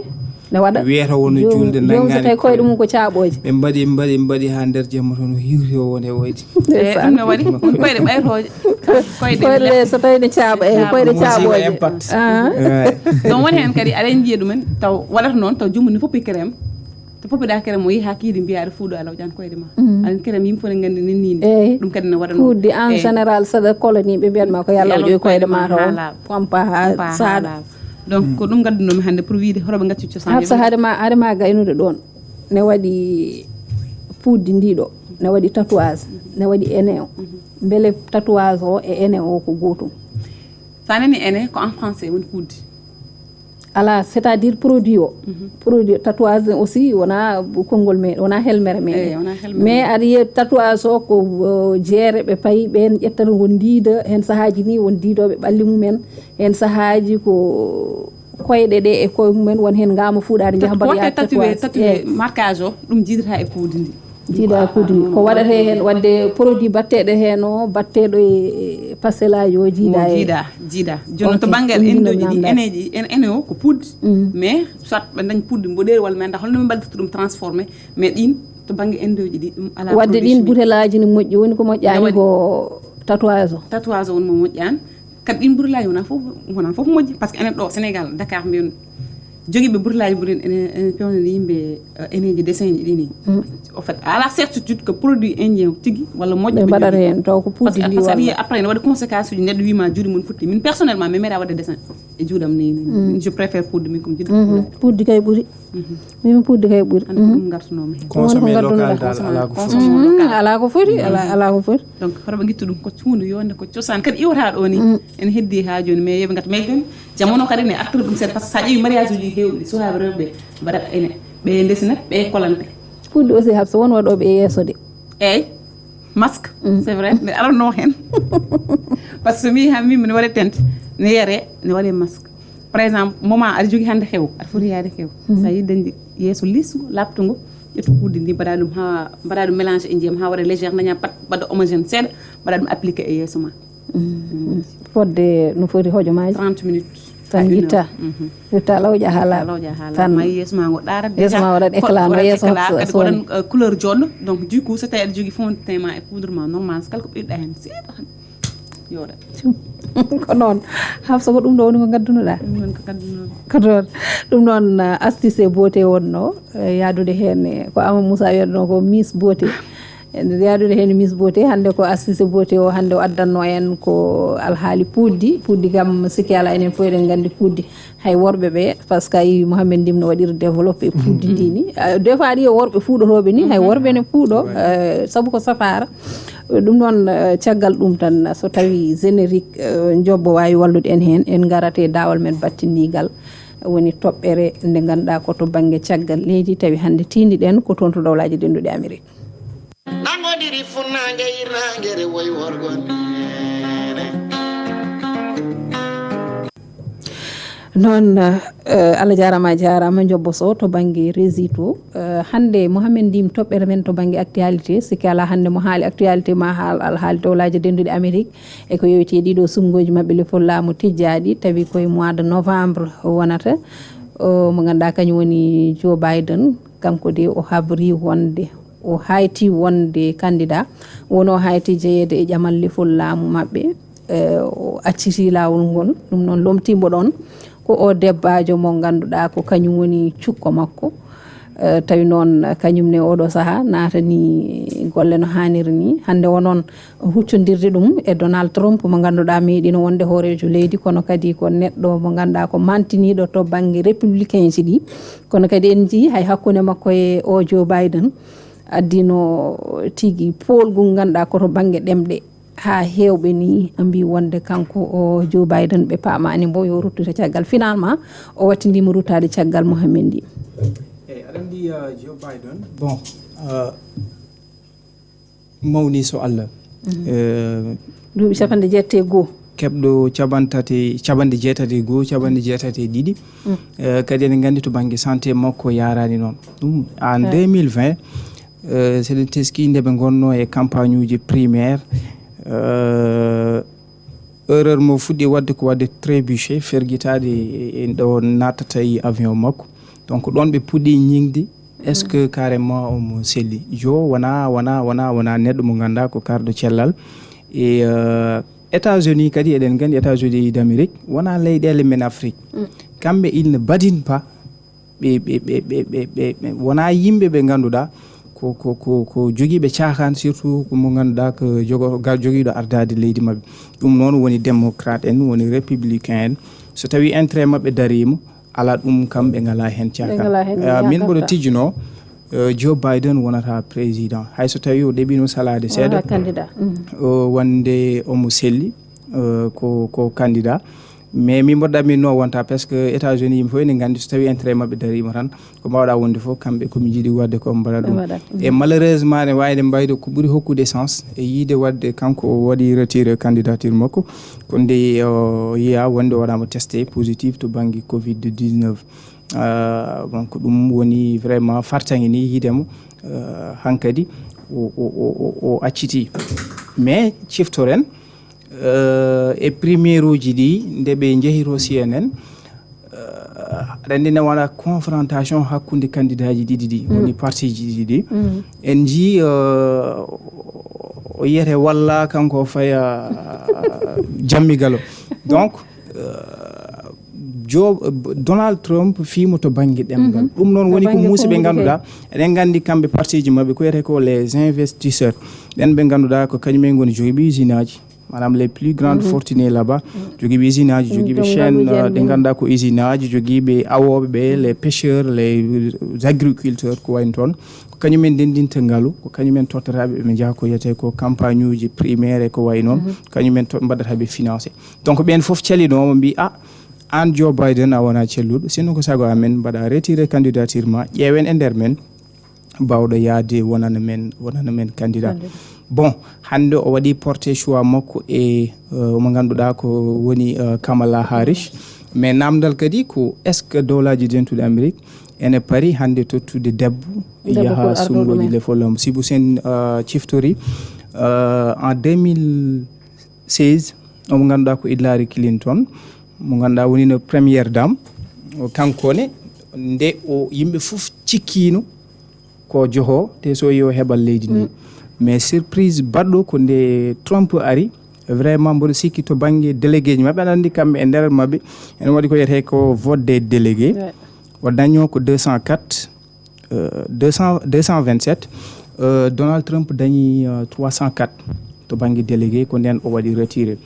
ne waɗa. Wiyata wono juulde nanngaani. Joomum so tawi koyɗe mum ko caaɓooje. Ɓe mbaɗi mbaɗi mbaɗi haa nder jamma toon o hiwri o woni e wayde. Eey, ɗum ne waɗi koyɗe ɓaytooje. Koyɗe le so tawi ne caaɓa eey koyɗe caaɓooje. Donc woni heen kadi aɗa njiya ɗumen taw waɗata noon taw joomum ne foppi crème. To poppiɗa kerem o yehi ha kiidi mbiya aɗa fuuɗo ala waƴan koyɗe ma aɗa kerem yimɓe fof ne gandi nennini ɗum kadi ne waɗa ɗum kuddi en général saɗa coloniɓe mbiyatma ko yalla o ƴoy koyɗe ma to pompa ha saaɗa Donc ko ɗum ngaddunomi hannde pour wiide hoto ɓe ngaccu cosaan. Hafsa, haade ma, haade ma gaynude ɗoon, ne waɗi puuddi ndi ɗo, ne waɗi tatouage, ne waɗi ene o. Mbele tatouage o e ene o ko gootum? Sa nani ene, ko en français woni puuddi. Ala, c'est-à-dire produit o. Produit tatouage aussi wona konngol me, wona helmere me. Eyi, wona helmere. Mais aɗa yiya tatouage o ko, o, jeere ɓe payi, ɓeen ƴettata ngon ndiida, heen sahaaji ni won diidooɓe ɓalli mumen, heen sahaaji ko koyɗe ɗe e koye mumen, won heen ngamo fuuɗaade, njaha mbaɗoya tatouage, tatouage. Eyi. Marquage o, ɗum jiidata e puuddi ndi. Jiida puuddi ndi. Ko waɗata heen, waɗde produit batteɗo heen o, batteɗo e, e pastelaaji o, jiida e. Jiida, jiida. Jooni to banngal endoji ɗi, eneji, en, ene o ko puuddi. Mais soit ɓe dañ puuddi mboɗeeri walla mi annda holno ɓe mbaɗirta ɗum transformé, mais ɗin to bannge endoji ɗi, ɗum ala. Waɗde ɗin butelaaji ne moƴƴi, woni ko moƴƴaani ko tatouage o. Tatouage o woni mo moƴƴaani. Kadi ɗin butelaaji wona fof, wona fof moƴƴi, parce que enen ɗo Sénégal, Dakar, mbiyon jogiiɓe butelaaji mbuɗen ene, ene pewnani yimɓe, eh, eneji dessin ji ɗi ni. Au fait, ala certitude que produit indien tigi walla moƴƴo ɓe mbaɗata heen, taw ko puuddi ndi walla. Parce que après ne waɗi conséquence uji, neɗɗo wiima juuɗe mum futti. Min personnellement, mi meeɗa waɗde dessin e juuɗam ni. Je préfère puuddi min comme jiɗi. Puuddi kay ɓuri. Min puuddi kay ɓuri. Hannde ko ɗum ngartunoomi heen. Consommer local dal ala ko foti. Ala ko foti, ala, ala ko foti. Donc hoto ɓe ngittu ɗum ko huunde yonde, ko cosaan kadi iwata ɗo ni. Ene heddi ha jooni, mais yoɓe ngat, mais jooni jamono kadi ne artira ɗum seeɗa, parce que sa ƴeewi mariage uji hewɗi, sukaaɓe rewɓe mbaɗat ene, ɓe ndesina, ɓe kolante. Puuddi aussi, Hafsa, won waɗooɓe e yeeso de. Eyyi, masque. C'est vrai, nde aranno heen. Parce que mi ha mi, mi waɗe tente, ne yere, ne waɗe masque. Par exemple, moment aɗa jogii hannde xew, aɗa foti yaade xew. Sa yi dañde yeeso lisgo, laaɓtungo, ƴettu puuddi ndi, mbaɗa ɗum ha, mbaɗa ɗum mélange e ndiyam ha waɗa légère, daña pat, mbaɗa homogène seeɗa, mbaɗa ɗum appliqué e yeeso ma. Fodde no foti hojomaaji? Trente minutes. Tan yitta. Yitta lawƴa ha laaɓa. Lawƴa ha laaɓa. Tan ma yeeso ma ngo ɗaara. Yeeso ma waɗat éclat, no yeeso waɗat, kadi ko waɗan, euh, couleur jaune. Donc du coup, so tawi aɗa jogii fond de teint ma e poudre ma normal, kala ko ɓeyduɗa heen seeɗa tan. Yooɗa. Ko noon. Hafsa, ko ɗum ɗo woni ko ngaddunoɗa? Ɗum noon ko ngaddunomi. Ko noon. Ɗum noon, uh, astuce e beauté wonno, uh, yaadude heen, eh, ko Ama Moussa wiyatno ko Miss Beauté. Yaadude heen Miss Beauté, hannde ko astuce beauté o, hannde o addanno en ko alhaali puuddi. Puuddi kam, sikki ala, enen fof eɗen nganndi puuddi. Hay worɓe ɓe, parce que a yii Mouhamed Ndim no waɗiri développé puuddi ndi ni. Ah, des fois, aɗa yiya worɓe fuuɗotooɓe ni, hay worɓe ne puuɗo, eh, sabu ko safaara. Ɗum noon, eh, caggal ɗum tan, so tawi générique, eh, Jobbo waawi wallude en heen, en ngarate daawal men battindigal, woni toɓɓere nde ngannduɗaa ko to bannge caggal leydi, tawi hannde tiindiɗen ko toon to Dowlaaji Denduɗi Amerik. Nangodiri funnaange, hirnaange, rewoy worgo neene. Noon, eh, Allah jaaraama, a jaaraama, Jobbo Sow to bannge régie to. Eh, hannde, Mohamed Ndim, toɓɓere men to bannge actualité, sikki alaa hannde mo haali actualité ma haal, alhaali Dowlaaji Denduɗi Amerik, e ko yowitii e ɗiɗo suɓngooji maɓɓe lefol laamu tijjaaɗi, tawi koye mois de novembre wonata. O, mo ngannduɗaa kañum woni Joe Biden, kanko de o habri wonde, o hayti wonde candidat, woni o hayti jeyeede e ƴamal lefol laamu maɓɓe. Eh, o acciti laawol ngol. Ɗum noon, lomtiimbo ɗoon ko o debbaajo mo ngannduɗaa ko kañum woni cukko makko. Eh, tawi noon, kañum ne oɗo sahaa naatani golle no haaniri ni. Hannde o noon, huccondirde ɗum e Donald Trump mo ngannduɗaa meeɗino wonde hooreejo leydi, kono kadi ko neɗɗo mo ngannduɗaa ko mantiniiɗo to bannge républicain ji ɗi. Kono kadi en njiyii hay hakkunde makko e o Joe Biden, addino tigi poolgu ngannduɗaa ko to bannge ɗemɗe. Haa heewɓe ni mbii wonde kanko o Joe Biden ɓe paamaani mbo yo ruttu to caggal. Finalement, o wattindiima ruttaade caggal Mohamed Ndim. Eyi, aɗa anndi, uh, Joe Biden, bon, uh, mawni so Allah. Uh, duuɓi capanɗe jeetati e goo. Keɓɗo capanɗe tati, capanɗe jeetati e goo, capanɗe jeetati e ɗiɗi. Uh, kadi eɗen nganndi to bannge santé makko yaaraani noon. Ɗum en deux mille vingt, uh, so eɗen teski nde ɓe ngonnoo e campagne uji primaire, uh, erreur mo fuɗɗi waɗde ko waɗde trébuché, fergitaade e, e ɗo nattata e avion makko. Donc, ɗoon ɓe puɗɗi ñiŋde, est-ce que carrément omo selli? Joe wona, wona, wona, wona neɗɗo mo ngannduɗaa ko karɗo cellal. E, euh, États-Unis kadi, eɗen nganndi États-Unis d'Amérique, wona leyɗeele men Afrique. Kamɓe, ils ne badinent pas. Ɓe, ɓe, ɓe, ɓe, ɓe, ɓe, ɓe wona yimɓe ɓe ngannduɗaa ko, ko, ko, ko jogiiɓe caakaan, surtout ko mo ngannduɗaa ko jogo-, ga-, jogiiɗo ardaade leydi maɓɓe. Ɗum noon woni démocrate en, woni républicain en, So tawi intérêt maɓɓe dariima, ala ɗum kam ɓe ngala heen cakal. Min mboɗo tijjunoo, Joe Biden wonata président, hay so tawi o ɗeɓino salaade seeɗa. Wonde omo selli, ko ko candidat. Mais min mboɗo ɗaminno wonta, parce que États-Unis yimɓe fof ene nganndi, so tawi intérêt maɓɓe dariima tan, ko mbawɗa wonde fof, kamɓe komi jiiɗi waɗde ko mbaɗa ɗum. E malheureusement ne wayde mbayde ko ɓuri hokkude sens e yiide waɗde kanko o waɗi retiré candidature makko, ko nde o yiya wonde o waɗama testé positif to banggue covid dix-neuf. Donc ɗum woni vraiment fartaŋŋe ni yiidemo. Hankadi o acciti. Mais ciftoren e première uji ɗi nde ɓe njehi to CNN, aɗa anndi ne wona confrontation hakkunde candidat ji ɗiɗi ɗi, woni parti ji ɗiɗi ɗi. En njii o yiyete walla kanko faya jammigalo. Donc jo Donald Trump fiimo to banggue ɗemngal. Ɗum noon woni ko muusi ɓe ngannduɗaa, eɗen nganndi kamɓe parti ji maɓɓe ko wiyetee ko les investisseurs. Ɓen ɓe ngannduɗaa ko kañum en ngoni jogiiɓe usine aji, maanaam les plus grandes fortunes là-bas, jogiiɓe usine aji, jogiiɓe chaîne ɗe ngannduɗaa ko usine aji, jogiiɓe awooɓe ɓe, les pêcheurs, les agriculteurs, ko wayno toon. Ko kañum en ndenndinta ngalu, ko kañum en tottataaɓe ɓe njaha ko wiyetee ko campagne uji primaire e ko wayi noon. Kañum en mbaɗata ɓe financé. Donc ɓen fof calinooma mbi a, aan Joe Biden a wona celluɗo, sinno ko sago amen mbaɗa retiré candidature ma, ƴeewen e nder men bawɗo yaade wonana men wonana men candidat. Bon, hannde o waɗi porté choix makko e mo ngannduɗaa ko woni Kamala Harris. Mais namdal kadi ko est-ce que dowlaaji dentuɗi Amérique ene pari hannde tottude debbo yaha sunngoji lefol am, sibu sen ciftori en deux mille seize, omo ngannduɗaa ko Hillary Clinton, mo ngannduɗaa wonino première dame. Kanko ne nde o yimɓe fof cikkino ko joho te so yo heɓal leydi ndi. Mais surprise baɗɗo ko nde Trump ari. Vraiment mboɗo sikki to banggue délégué ji maɓɓe, aɗa anndi kamɓe e nder maɓɓe ene waɗi ko wiyetee ko vote des délégués. O daño ko deux cent quatre, deux cent deux cent vingt-sept. Donald Trump dañi trois cent quatre to banggue délégué, ko nden o waɗi retiré.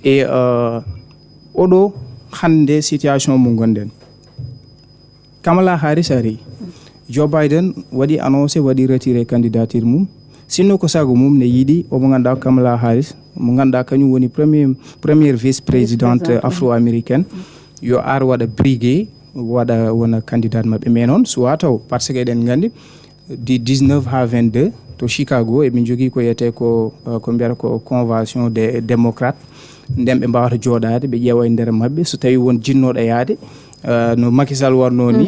E oɗo hannde situation mo ngonɗen, Kamala Harris ari, Joe Biden waɗi annoncé, waɗi retiré candidature mum. Sinno ko sago mum ne yiɗi omo ngannduɗaa Kamala Harris, mo ngannduɗaa kañum woni premier première vice présidente afro-américaine, yo ar waɗa briguer, waɗa wona candidate maɓɓe. Mais noon suwa taw, parce que eɗen nganndi di dix-neuf ha vingt-deux to Chicago eɓe njogii ko wiyetee ko ko mbiyata ko convention des démocrates. Nden ɓe mbawata jooɗaade ɓe ƴeewa e nder maɓɓe so tawi won jinnooɗo yaade, no Macky Sall warno ni.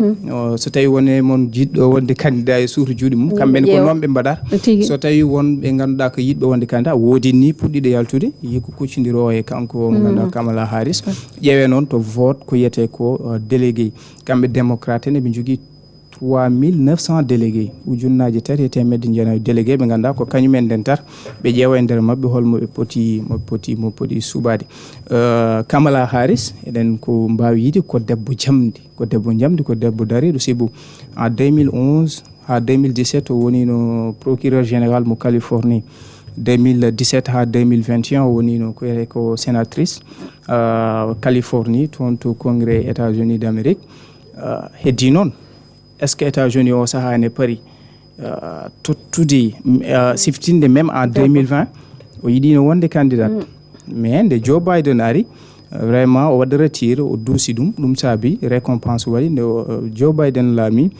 So tawi won e mon jiɗɗo wonde candidat e suuto juuɗe mum, kamɓe ne ko noon ɓe mbaɗata. So tawi won ɓe ngannduɗaa ko yiɗɓe wonde candidat, woodi ni puɗɗiiɗo yaltude, yi ko kuccondiroo e kanko mo ngannduɗaa Kamala Harris. Ƴeewe noon to vote ko wiyetee ko délégué, kamɓe démocrate en eɓe njogii trois mille neuf cents délégués, ujunnaaje tati e teemedde jeenayi délégués ɓe ngannduɗaa ko kañum en ndentata, ɓe ƴeewa e nder maɓɓe holmo ɓe poti mo poti mo poti suɓaade. Kamala Harris, eɗen ko mbaawi yiide ko debbo jamndi, ko debbo jamndi, ko debbo dariiɗo, sibu en deux mille onze ha deux mille dix-sept o wonino procureur général mo Californie. Deux mille dix-sept ha deux mille vingt et un o wonino ko wiyetee ko sénatrice Californie toon to Congrès États-Unis d'Amérique. Heddi noon, est-ce que États-Unis o sahaa ene pari tottude, siftinde même en deux mille vingt o yiɗino wonde candidat? Mais nde Joe Biden ari, vraiment o waɗi retiré, o duusi ɗum, ɗum saabi récompense waɗi nde Joe Biden laami,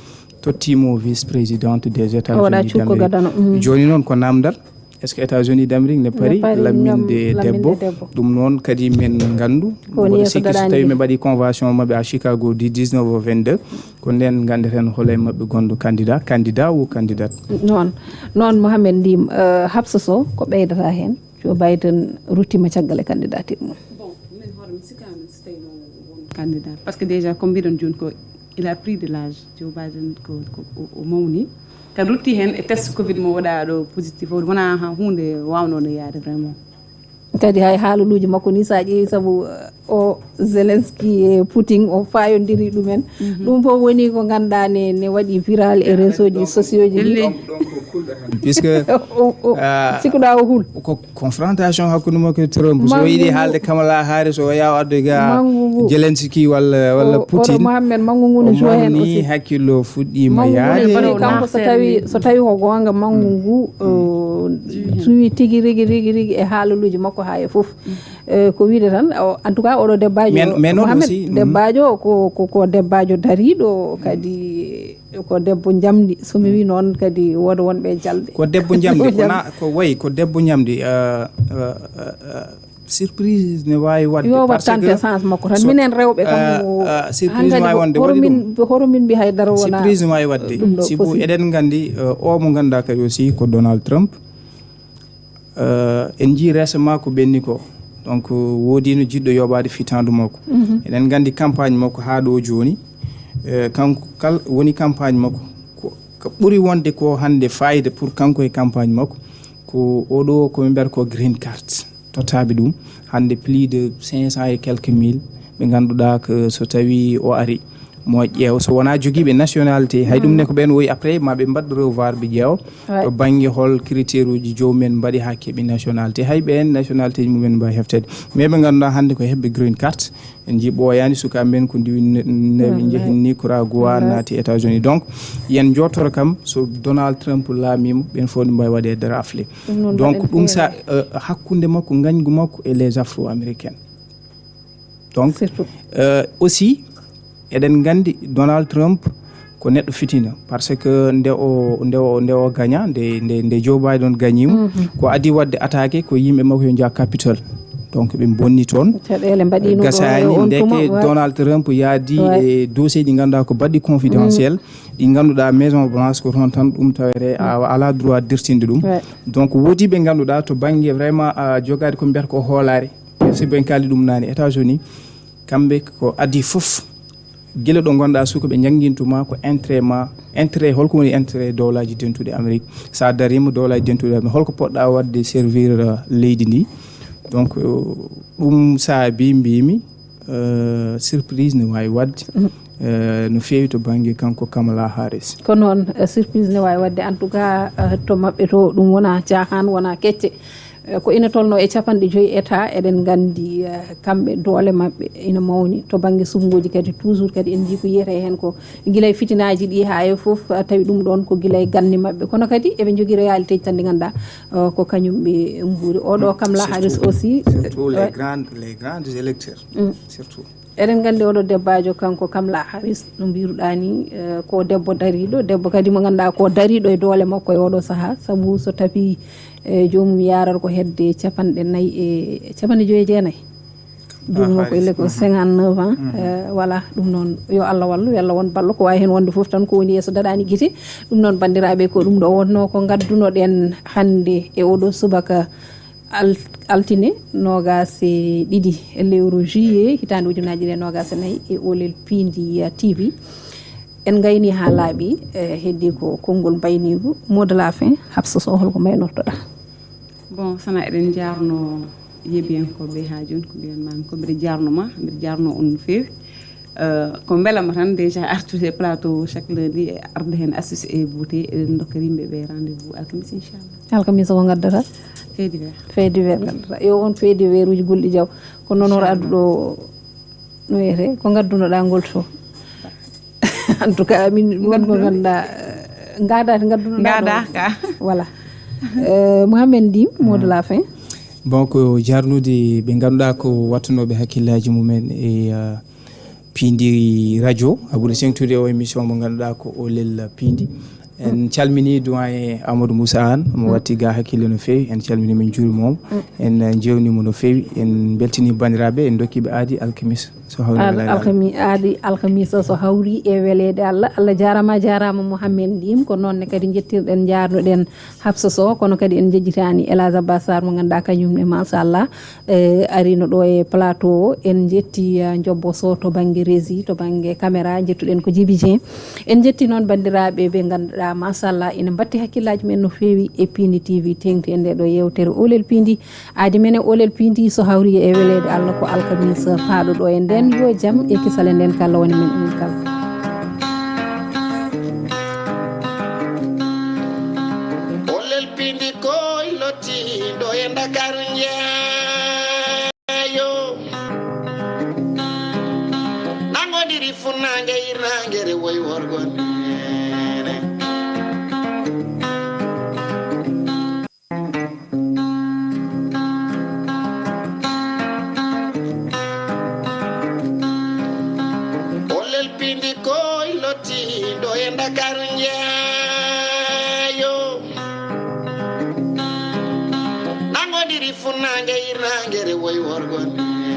tottimo vice présidente des États-Unis d'Amérique. Jooni noon ko namdal, est-ce que États-Unis d'Amérique ne pari lamminde debbo? Ɗum noon kadi men nganndu, mboɗo sikki so tawi ɓe mbaɗi convention maɓɓe à Chicago du dix-neuf au vingt-deux, ko nden nganndeten holo e maɓɓe gonɗo candidat, candidat ou candidate. Noon noon Mohamed Ndim, Habsa Sow, ko ɓeydata heen? Joe Biden ruttima caggal e candidature mum. Bon, min hoore mi sikkaani so tawi won candidat, parce que déjà comme mbiɗon jooni ko il a pris de l'âge. Joe Biden ko ko o mawni, kadi rutti heen e test covid mo waɗa ɗo positif o, wona huunde wawnode yaade vraiment. Kadi hay haaluluuji makko ni, so a ƴeewi, sabu o Zelensky e Putin o fayondiri ɗumen. Ɗum fof woni ko ngannduɗaa ne, ne waɗi viral e réseau ji sociaux ji ɗi. Puisque sikkuɗaa o hul ko confrontation hakkunde makko e Trump, so o yiɗi haalde Kamala Harris, o yawa adde ga Zelensky walla walla Putin. Mohammed, mangu ngu no joue heen aussi. Hakkillo fuɗɗima yaade. Kanko so tawi so tawi ko goonga, mangu ngu suwi tigi rigi rigi rigi e haaluluuji makko haa e fof. Ko wiide tan, en tout cas, oɗo debbaajo mais non aussi debbaajo ko ko ko debbaajo dariiɗo kadi, ko debbo njamndi. So mi wi noon kadi wooda wonɓe jalde. Ko debbo njamndi ko na ko wayi ko debbo njamndi. Surprise ne waawi waɗde yo wattante sens makko tan, minen rewɓe kam. Surprise ne waawi wonde waɗi ɗum. Horo min mbi haydara wona surprise ne waawi waɗde. Sibu eɗen nganndi o mo ngannduɗaa kadi aussi ko Donald Trump. En njii récemment ko ɓenni ko, donc woodino jiɗɗo yoɓaade fitaandu makko. Eɗen nganndi campagne makko haa ɗo jooni. Kanko kala woni campagne makko ko ɓuri wonde ko hannde fayida pour kanko e campagne makko ko oɗo ko ɓe mbiyata ko green card. Tottaaɓe ɗum hannde plus de cinq cent et quelques mille ɓe ngannduɗaa ko so tawii o ari mo ƴeew so wonaa jogiiɓe nationalité, hay ɗum ne ko ɓeen woyi après ma ɓe mbaɗ revoir ɓe ƴeewa to bannge hol critère uji jomumen mbaɗi haa keɓi nationalité. Hay ɓeen nationalité ji mumen mbaawi hefteede, mais ɓe ngannduɗaa hannde ko heɓɓe green card. En njii ɓooyaani sukaaɓe men ko ndiwi newi njehi Nicaragua naati États-Unis. Donc yen njottoro kam so Donald Trump laamiima ɓeen fof ɗum mbaawi waɗeede rafle. Donc ɗum sa hakkunde makko ngañgu makko e les afro américaines. Donc aussi eɗen nganndi Donald Trump ko neɗɗo fitina, parce que nde o nde o nde o gaña nde nde nde Joe Biden gañiima ko adii waɗde attaqué ko yimɓe makko yo njah Capitole. Donc ɓe mbonni toon. Gasaani ndeke Donald Trump yaadi e dossier ji ngannduɗaa ko baɗɗi confidentiel, ɗi ngannduɗaa Maison Blanche ko toon tan ɗum tawete a alaa droit dirtinde ɗum. Donc woodi ɓe ngannduɗaa to bannge vraiment jogaade ko mbiyata ko hoolaare. Sibu en kaali ɗum naane États-Unis kamɓe ko adii fof. Gila ɗo ngonɗaa suka ɓe njanngintu ma ko intérêt ma, intérêt holko woni intérêt dowlaaji dentuɗi Amérique? So a dariima dowlaaji dentuɗi Amérique holko poɗɗaa waɗde servir leydi ndi? Donc ɗum saabi mbimi surprise ne waawi waɗde no feewi to bannge kanko Kamala Harris. Ko noon, surprise ne waawi waɗde en tout cas to maɓɓe to ɗum wona caahaan wona kecce. Ko ina tolnoo e capanɗe joyi état eɗen nganndi kamɓe doole maɓɓe ina mawni to bannge suɓngooji kadi toujours kadi en njii ko yiyetee heen ko gila e fitinaaji ɗi haa e fof tawi ɗum ɗoon ko gila e ganni maɓɓe kono kadi eɓe njogii réalité ji tan ɗi ngannduɗaa ko kañum ɓe nguuri oɗo Kamala Harris aussi. Surtout les grands les grands électeurs surtout. Eɗen nganndi oɗo debbaajo kanko Kamala Harris no mbiruɗaa ni ko debbo dariiɗo debbo kadi mo ngannduɗaa ko dariiɗo e doole makko e oɗo sahaa sabu so tawi e joomum yaarata ko hedde capanɗe nayi e capanɗe joyi e jeenayi. Duuɓi makko elle ko cinquante neuf ans. Voilà ɗum noon yo Allah wallu yo Allah won ballo ko waawi heen wonde fof tan ko woni yeeso daɗaani gite. Ɗum noon banndiraaɓe ko ɗum ɗo wonnoo ko ngaddunoɗen hannde e oɗo subaka. Altine noogaas e ɗiɗi lewru juillet hitaande ujunaaji ɗiɗi e noogaas e nayi e oolel piindi T V. En ngayni haa laaɓi. Heddi ko konngol mbayniigu mot de la fin. Habsa Sow holko mbaynortoɗaa? Bon sana eɗen njaarno yeebiyankooɓe haa jooni ko mbiyanmaami ko mbiɗa jaarno ma mbiɗa jaarno on no feewi. Ko mbelama tan déjà artude e plateau chaque lundi e arde heen astuce e beauté eɗen dokka yimɓe ɓe rendez-vous alkamisa inchallah. Alkamisa ko ngaddata? Fait divers. Fait divers ngaddata yo on fait divers uji gulɗi jaw. Kono noon adduɗo no wiyete ko ngaddunoɗa ngol to? En tout cas min won ko ganduɗa. Gadade ngaddunoɗa gada ka. Voilà. Mohamed Ndim mot de la fin. Bon ko jarnude ɓe ganduɗa ko wattunoɓe hakkillaji mumen e piindi radio aɓuri sengtude o émission mo ganduɗa ko olel piindi. En calmini doyen Amadou Moussa Anne mo watti ga hakkille no feewi en calmini min juurimomo. En jewnimo no feewi en beltini bandiraɓe en dokkiɓe aadi alkamisa. So hawri e weleede Allah. Alhami-, aadi alhamisa so hawri e weleede Allah. Allah jaaraama, jaaraama Mouhamed Ndim. Ko noon ne kadi njettirɗen, njaarnuɗen Hafsa Sow, kono kadi en njejjitaani El Hadj Abbas Sarr mo ngannduɗaa kañum ne, machallah, e, arino ɗo e plateau o. En njetti, eh, Jobbo Sow to bannge régie, to bannge caméra, njettuɗen ko Djiby Dieng. En njetti noon banndiraaɓe ɓe ngannduɗaa, machallah, ina mbatti hakkillaaji men no feewi e Pindi T V, teeŋti e nde ɗo yeewtere Oolel Pindi. Aadi men e Oolel Pindi so hawri e weleede Allah ko alkamisa paaɗo ɗo e nden, yo jam e kisal e nden kala woni men onon kala. Oolel Pindi koy lottiiɗo e Ndakaaru njeeyo. Nangodiri funnaange hirnaange rewoy worgo neene. Oolel Pindi koy lottiiɗo e Ndakaaru njeeyo. Nangodiri funnaange hirnaange rewoy worgo neene.